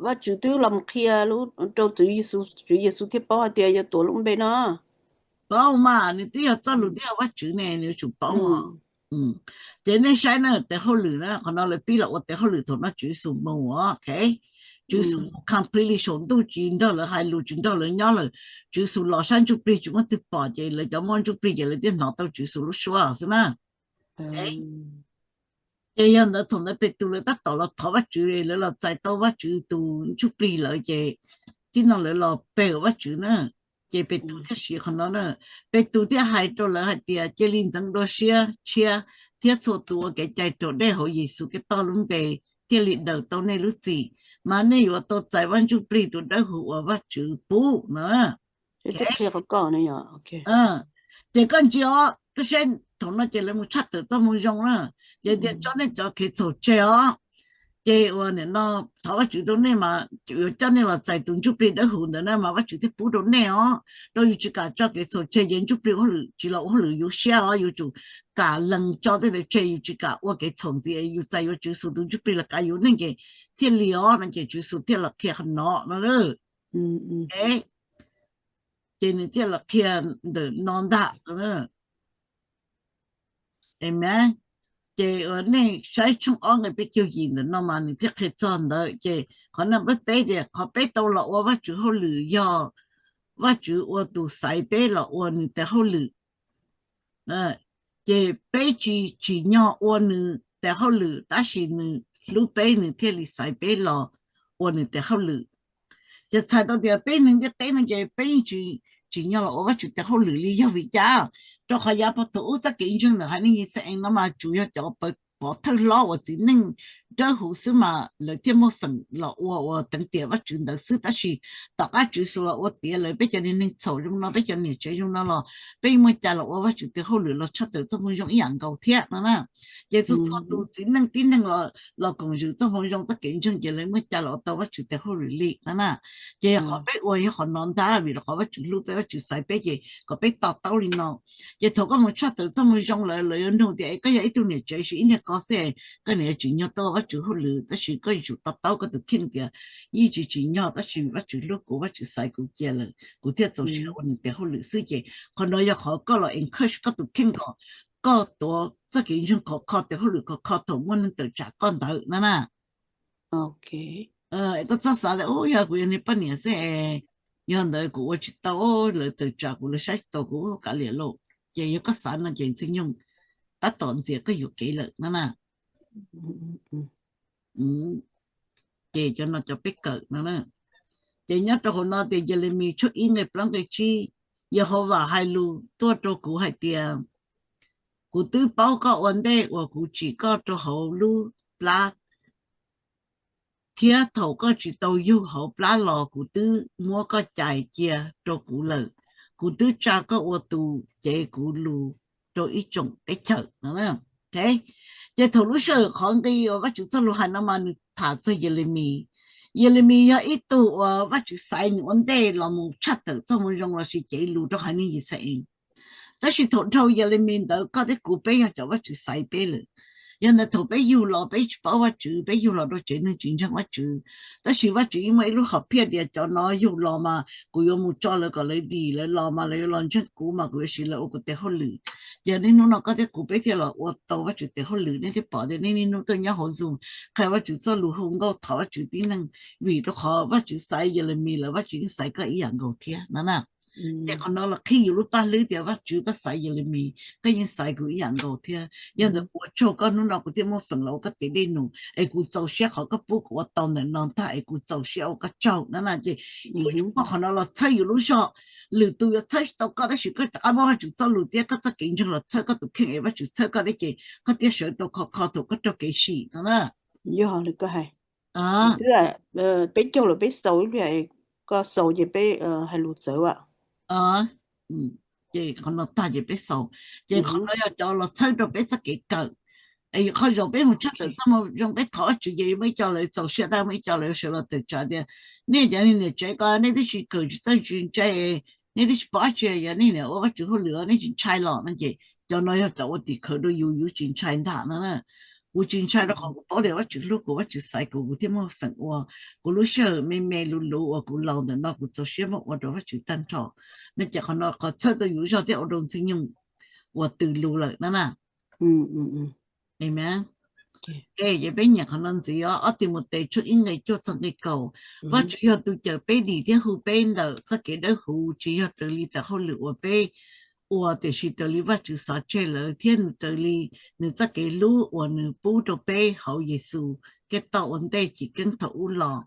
Vajtswv twb los qhia rau Tswv Yexus, Tswv Yexus thiaj paub hais tias yog tuav lub npe no. Paub mas, nws twb yog txoj lus twb yog Vajtswv ne, nws yuav tsum paub. Ces nej saib na, tes hauj lwm na, qhov no lawv pib los ua tes hauj lwm thaum no Tswv Yexus mus os. Tswv Yexus mus completely saum ntuj, tsis nrog lawv hais lus, tsis nrog lawv nyob lawm. Tswv Yexus los sab ntsuj plig tsis muaj leej twg pom, ces lawv cov muaj ntsuj plig ces lawv thiaj hnov tau Tswv Yexus lub suab xwb na. Ces yog ntawd thaum ntawd Petus lawv tab tom los thov Vajtswv, lawv los txais tau Vajtswv tus ntsuj plig lawm ces tib no lawv los pe Vajtswv na. Ces Petus thiaj siv qhov no na, Petus thiaj hais rau lawv hais tias, cia li ntxeev dua siab tshiab thiab txhua tus ua kev cai raus dej hauv Yexus Khetos lub npe thiaj li daws tau nej lub txim, mas nej yuav tau txais Vaj Ntsuj Plig tus Dawb Huv uas Vajtswv pub no. Ces koj ntsia os, koj saib thaum no ces lawv mus tshaj tawm txoj moo zoo na, ces tias tso nej cov kev txhaum tseg os. Ces uas nim no thov Vajtswv rau nej mas yuav coj nej los txais tus Ntsuj Plig Dawb Huv ntawd na mas Vajtswv thiaj pub rau nej os. Rau yus tsis kam tso kev txhaum tseg ces Ntsuj Plig ua hauj lwm tsis los ua hauj lwm yus siab os, yuav tsum kam lees tso tej ntawd tseg, yus tsis kam ua kev txhaum ntxiv, yus txais yuav Tswv Yexus tus Ntsuj Plig los kav yus neej ces thiaj li os no. Ces Tswv Yexus thiaj los qhia qhov no no. Ces nws thiaj los qhia ntawm no ntag. Amen. Ces uas nej saib tshooj ob nqe peb caug yim ntawm no mas nws thiaj qhia txog ntawd. Ces qhov no peb peb tias qhov peb tau los ua Vajtswv hauj lwm yog Vajtswv ua tus xaiv peb los ua nws tes hauj lwm. Ces peb tsis tsim nyog ua nws tes hauj lwm tab sis nws hlub peb nws thiaj li xaiv peb los ua nws tes hauj lwm. Ces txhais tau tias peb neeg ntiaj teb no ces peb yeej tsis tsim nyog los ua Vajtswv tes hauj lwm li. Yog vim cas? Rau qhov yav puag thaum ub txoj kev ntseeg ntawm haiv neeg Yixalayees no mas tsuas yog cov pov thawj hlob uas txiv neej dawb huv xwb mas lawv thiaj muaj feem los ua uas teev tiam Vajtswv ntawd xwb. Tab sis tom qab Tswv Yexus los ua tiav lawv, peb cov niag neeg txhaum zoo no, peb cov niam tsev zoo no los peb yeej muaj cai los ua Vajtswv tes hauj lwm los tshaj tawm txoj moo zoo ib yam nkaus thiab no na. Ces txhua txhua tus txiv neej tib neeg los koom zwm txoj moo zoo txoj kev ntseeg ces lawv muaj cai los ua tau Vajtswv tes hauj lwm li no na. Ces qhov peb ua yog qhov no ntag, vim rau qhov Vajtswv hlub peb, Vajtswv xaiv peb ces kom peb to taub li no. Ces thaum koj mus tshaj tawm txoj moo zoo lawm, lawv yuav nug tias, es koj yog ib tug niam tsev, ib niag ko xwb, koj niam yuav tsim nyog tuaj ua Vajtswv hauj lwm, tab sis koj yuav tsum to taub koj tus kheej tias yeej tsis tsim nyog, tab sis Vajtswv hlub kuv, Vajtswv xaiv kuv cia lawm, kuv thiaj txaus siab ua nws tes hauj lwm xwb. Ces qhov no yog qhov koj los encourage koj tus kheej kom koj tuav txoj kev ntseeg khov kho, tes hauj lwm khov kho thaum muaj neeg tawm tsam koj ntawd no na. Koj txhob xav tias, u, yog kuv yog niag poj niam xwb es yog ntawd kuv ua tsis tau, lawv tawm tsam kuv, lawv saib tsis taus kuv, kav liam lauj. Ces yog koj xav no ces Ntxwg Nyoog tab tom ntxias koj yuam kev lawm no na. Ces cov no cov peb kawm no. Ces nyob rau hauv no tias Yelemis tshooj ib nqe plaub nqe tsib, Yehauvas hais lus tuaj rau kuv hais tias, kuv twb paub koj ua ntej uas kuv tsim koj rau hauv lub plab, thiab thaum koj tsis tau yug hauv plab los kuv twb muab koj cais cia rau kuv lawm. Kuv twb tsa koj ua tus cev kuv lus rau ib tsoom teb chaws. Ces thaum lub sij hawm qhov nqi uas Vajtswv txoj lus hais no mas nws tham txog Yelemis. Yelemis yog ib tug uas Vajtswv xaiv nws ua ntej los mus tshaj tawm txoj moo zoo lossis cev lus rau haiv neeg Yixalayees. Tab sis thaum dhau Yelemis ntawd koj thiab kuv peb yog cov Vajtswv xaiv peb lawm. Yog ntawd thaum peb yug los peb tsis paub Vajtswv, peb yug los rau tsev neeg tsis ntseeg Vajtswv. Tab sis Vajtswv yeej muaj ib lub hom phiaj tias cov no yug los mas kuv yuav mus tso lawv kom lawv dim, lawv los mas lawv yuav los ntseeg kuv mas kuv yuav siv lawv ua kuv tes hauj lwm. Ces niaj hnub no koj thiab kuv peb thiaj los ua tau Vajtswv tes hauj lwm. Nej thiaj pom tias nej niaj hnub tuaj nyob hauv Zoom qhia Vajtswv txoj lus, hu nkauj thov Vajtswv tib neeg, vim rau qhov Vajtswv xaiv Yelemis lawm, Vajtswv yeej xaiv koj ib yam nkaus thiab no na. Ces qhov no los qhib yus lub paj hlwb tias Vajtswv, koj xaiv Yelemis, koj yeej xaiv kuv ib yam nkaus thiab. Yog ntawd ua tsaug koj, hnub no kuv thiaj muaj feem los ua koj tes dej num, es kuv txaus siab qhov koj pub kuv ua tau ntawm no ntag, es kuv txaus siab ua koj tsaug no na. Ces yuav tsum muaj qhov no los txhawb yus lub zog. Lwm tus yuav txhawb tsis tau koj, tab sis koj rov qab muab Vajtswv txoj lus thiab koj txoj kev ntseeg los txhawb koj tus kheej, es Vajtswv txhawb koj thiab ces koj thiaj sawv tau khov kho thaum koj raug kev sim no na. Yog li koj hais, twb peb caug lawm peb xaus ib pliag, koj xaus ces peb hais lus txawv. Ces qhov no tag ces peb xaus. Ces qhov no yog cov los txhawb rau peb txoj kev kawm. Qhov zaum peb mus tshaj tawm txoj moo zoo peb thov Vajtswv ces muaj ib co lawv txaus siab tab muaj ib co lawv sawv los tawm tsam tias, nej cov niam tsev ko nej twb tsis kawm tsis txawj tsis ntse, nej twb tsis paub dab tsi, yog nej niam ua Vajtswv hauj lwm nej tsis ntshai los no. Ces cov no yog cov ua tim khawv rau yus, yus tsis ntshai ntag no. Kuv tsis ntshai rau qhov kuv paub tias Vajtswv hlub kuv, Vajtswv xaiv kuv, kuv thiaj muaj feem ua. Kuv lub sij hawm me me luv luv uas kuv laus ntawm no kuv txaus siab muab ua rau Vajtswv tag nrho. No ces qhov no qhov txhawb tau yus zog thiab ua rau Ntxwg Nyoog uas tws lus lawm no na. Amen. Ces peb nyeem qhov no ntxiv os, ob Timautes tshooj ib nqe cuaj txog nqe kaum. Vajtswv yog tus cawm peb dim thiab hu peb ntawm txoj kev dawb huv, tsis yog raws li tes hauj lwm uas peb ua, tiam sis raws li Vajtswv xav tseg lawm thiab nws raws li nws txoj kev hlub uas nws pub rau peb hauv Yexus Khetos ua ntej tsis keeb thaum ub los.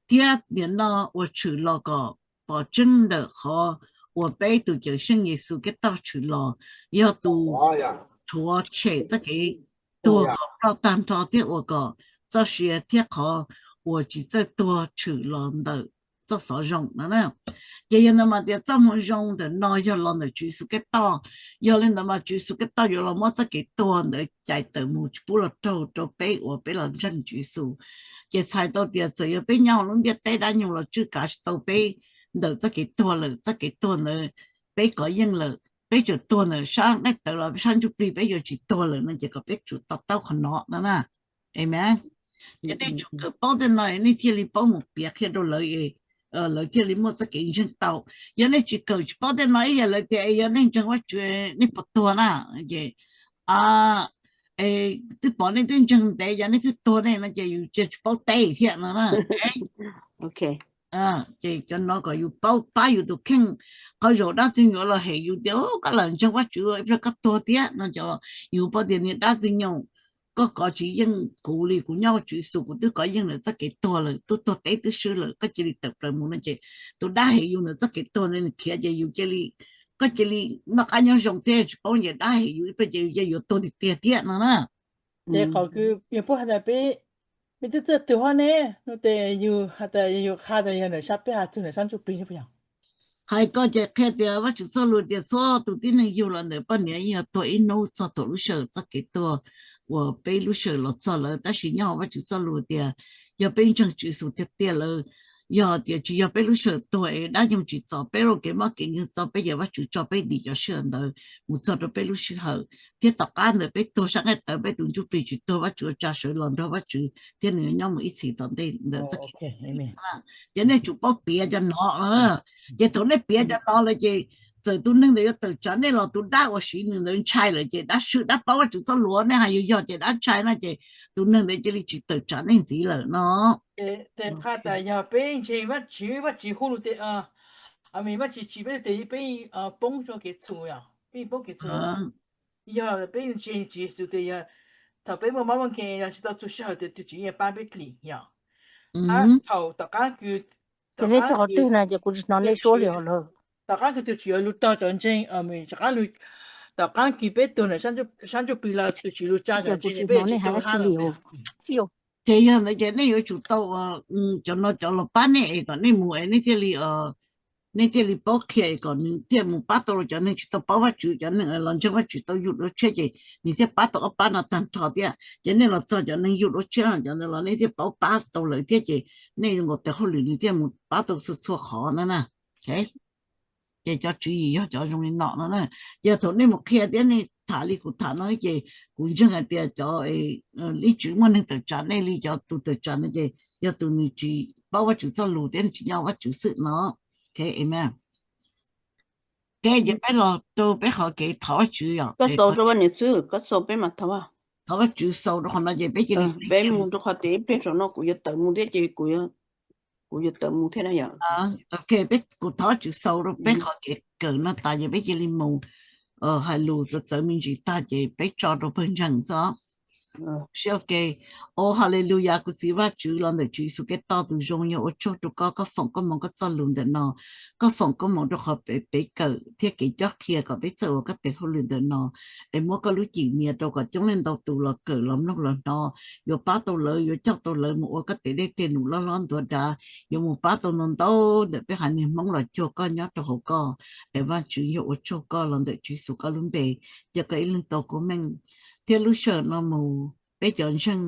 Thiab nim no ua tshwm los kom pom tseeb ntawm qhov uas peb tus Cawmseej Yexus Khetos tshwm los, yog tus rhuav tshem txoj kev tuag kom ploj tag nrho thiab ua kom txoj sia thiab qhov uas tsis txawj tuag tshwm los ntawm txoj xov zoo no. Ces yog ntawd mas tias txoj moo zoo ntawm no yog los ntawm Tswv Yexus Khetos. Yog li ntawd mas Tswv Yexus Khetos yuav los muab txoj kev tuag ntawd cais tawm mus tsis pub los raug rau peb uas peb los ntseeg Tswv Yexus. Ces txhais tau tias txawm yog peb nyob hauv lub ntiaj teb dab nyoog los tswj kav tsis tau peb ntawm txoj kev tuag lawm, txoj kev tuag ntawd peb kov yeej lawm, peb tsuas tuag ntawm sab nqaij tawv los sab ntsuj plig peb yuav tsis tuag lawm no ces kom peb tsum to taub qhov no no na. Amen. Ces nej tsum kawm paub tej no nej thiaj li paub mus piav qhia rau lawv, lawv thiaj li muaj txoj kev ntseeg tau. Yog nej tsis kawm tsis paub tej no ib yam lawv tias yog nej ntseeg Vajtswv nej puas tuag na, ces twb pom nej twb ntseeg ntev yog nej twb tuag nej no ces yus cia tsis paub teb thiab no na. Ces cov no kom yus paub pab yus tus kheej. Qhov zaum dab tsi nyuam los hem yus tias koj lam ntseeg Vajtswv ib pliag koj tuag thiab no, yus paub tias niag dab tsi nyuam, koj kov tsis yeej kuv li, kuv nyob Tswv Yexus kuv twb kov yeej ntawm txoj kev tuag lawm, twb tuag teb twb swb lawm, koj cia li tawm plaws mus no ces tus dab hem yus ntawm txoj kev tuag ntawd nws khiav ces yus cia li, koj cia li noj qab nyob zoo thiab tsis paub nyias dab hem yus ib pliag ces yus cia yuav tuag tiag tiag thiab no na. Ces qhov kws yog puab has tas peb, peb twb txawj tuag hov ne, no ces yus has tas yus qha tas yog ntawm sab peb has txug ntawm sab ntsuj plig ne puas yog? Hais ko ces qhia tias Vajtswv txoj lus tias txhua tus tib neeg yug los ntawm poj niam yeej yuav tuag ib hnub txog thaum lub sij hawm txoj kev tuag uas peb lub sij hawm los txog lawm. Tab sis nyob hauv Vajtswv txoj lus tias yog peb ntseeg Tswv Yexus tiag tiag lawm, yog tias tsis yog peb lub sij hawm tuag es dab nyoog tsis txov peb los kev mob kev nkeeg txov peb ces Vajtswv tso peb dim cov sij hawm ntawd mus txog rau peb lub sij hawm, thiab tom qab ntawd peb tuag sab nqaij tawv peb tus ntsuj plig tsis tuag, Vajtswv yuav tsa sawv los nrog Vajtswv thiab nws yuav nyob mus ib txhis tom ntej ntawd txoj kev. Ces nej tsum paub piav cov no. Ces thaum nej piav cov no lawm ces txawm tus neeg ntawd yuav tawm tsam nej los tus dab uas siv nws ntawd ntshai lawm ces dab swb dab paub Vajtswv txoj lus nej hais yog yog ces dab ntshai no ces tus neeg ntawd cia li tsis tawm tsam nej ntxiv lawm no. Ces qha tas yog peb ntseeg Vajtswv, Vajtswv hu lus tias, Vajtswv tsim peb lub tias peb poob rau kev txhum, peb poob kev txhum. Yog peb ntseeg Tswv Yexus tias yog thaum peb muaj mob muaj nkeeg yog tsis tau txog sij hawm tias tus Tswv yeej pab peb dlim yog. Hab thaum tom qab kws, tom qab kws, tom qab kws tus Tswv yuav lug tog cov ntseeg, tom qab kws peb tuag ntawm sab ntsuj plig los tus Tswv lug tsa cov ntseeg peb tsis tau hab los. Ces yog ntawd ces nej yuav tsum tau cov no cov los pab nej es kom nej mus es nej thiaj li, nej thiaj li paub qhia es kom nws thiaj mus pab tau cov neeg tsis tau paub Vajtswv, cov neeg los ntseeg Vajtswv tau yug dua tshiab ces nws thiaj pab tau ob pab no tag nrho thiab. Ces nej los txog cov neeg yug dua tshiab cov ntawd los nej thiaj paub pab tau lawv thiab ces nej zoo nkaus tes hauj lwm nws thiaj mus pab tau txhua txhua qhov no na. Ces cov tswv yim yog cov zoo li no no na. Ces thaum nej mus qhia thiab nej tham li kuv tham no ces kuv ntseeg hais tias cov ib tswv muaj neeg tawm tsam nej li cov tus tawm tsam no ces yog tus nws tsis paub Vajtswv txoj lus thiab nws tsis nyob Vajtswv xwb no. Amen. Ces peb los rau peb qhov kev thov Vajtswv os. Koj xaus rau Vajtswv xwb, koj xaus peb mas thov. Thov Vajtswv xaus rau qhov no ces peb cia li, peb mus rau qhov tias ib pliag saum no kuv yuav tawm mus thiab ces kuv yuav tawm mus thiab na yom. Ok, peb, kuv thov Vajtswv xaus rau peb qhov kev kawm no tas ces peb cia li mus hais lus txawv txawv me ntsis tag ces peb tso rau pawg ntseeg xwb. Sib, ok. Os, hallelujah, kuv Txiv Vajtswv, los ntawm Tswv Yexus Khetos tus zoo, yog ua tsaug rau koj, koj foom koob hmoov koj txoj lus ntawm no, koj foom koob hmoov rau qhov peb kawm thiab kev cob qhia kom peb txawj ua koj tes hauj lwm ntawm no, es muab koj lub cim nias rau kom coob leej ntau tus los kawm los mloog los hnov, yuav pab tau lawv, yuav coj tau lawv mus ua koj tes dej tej num loj hlob ntuav dav, yuav mus pab tau ntau ntau ntawm peb haiv neeg Hmoob los cuag koj nyob rau hauv koj. Es Vajtswv, yog ua tsaug koj, los ntawm Tswv Yexus koj lub npe, cia koj ib leeg tau koob meej, thiab lub sij hawm no mus peb cov ntseeg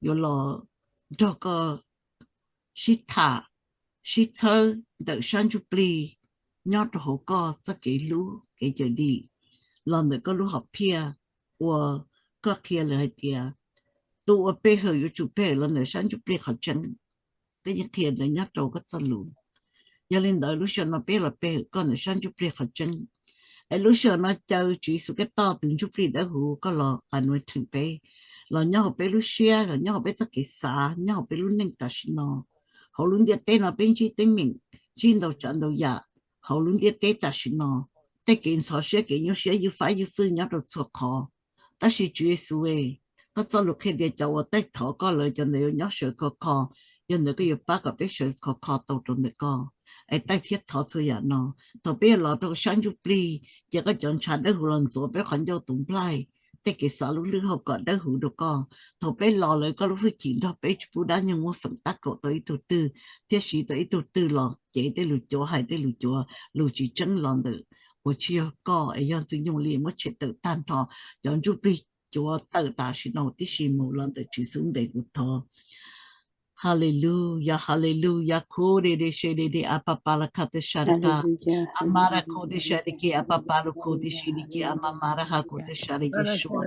yuav los nrog koj sib tham, sib txhawb ntawm sab ntsuj plig nyob rau hauv koj txoj kev hlub kev cawm dim, los ntawm koj lub hom phiaj uas koj qhia lawm hais tias tus uas pe hawm yuav tsum pe hawm los ntawm sab ntsuj plig qhov tseeb. Koj yeej qhia ntawd nyob rau koj txoj lus. Yog li ntawd lub sij hawm no peb los pe hawm koj ntawm sab ntsuj plig qhov tseeb, Es lub sij hawm no caw Tswv Yexus Khetos tus Ntsuj Plig Dawb Huv koj los anointing peb, los nyob hauv peb lub siab, los nyob hauv peb txoj kev xav, nyob hauv peb lub neej tam sim no, hauv lub ntiaj teb no peb ntsib teeb meem, ntsib ntau tsav ntau yam hauv lub ntiaj teb tam sim no, tej kev ntxhov siab kev nyuaj siab ywj fab ywj fwj nyob rau txhua qhov. Tab sis Tswv Yexus, koj txoj lus qhia tias cov uas taij thov koj lawm cov ntawd yuav nyob sawv khov kho, yog ntawd koj yuav pab kom peb sawv khov kho tau rau ntawm koj. Es taij thiab thov txhua yam no, thaum peb yuav los rau sab ntsuj plig ces koj cov ntshav dawb huv los ntxuav peb qhov ncauj tus nplaig, tej kev xav lub lwj hauv kom dawb huv rau koj. Thaum peb los lawm koj lub hwj chim nrog peb tsis pub dab nyoog muab feem tab kaum tau ib tug twg thiab siv tau ib tug twg los cev tej lus cuav hais tej lus cuav lus tsis tseeb los ntawm uas tsis yog koj es yog Ntxwg Nyoog li muab tshem tawm tag nrho. Cov ntsuj plig cuav tawm tam sim no tib si mus los ntawm Tswv Yexus npe kuv thov. Haleluya, haleluya, khu de de se de de a pa pa la kha te sa de ka, a ma ra khu de sa de ke a pa pa lu khu de si de ke a ma ma ra ha khu te sa de Yeshua.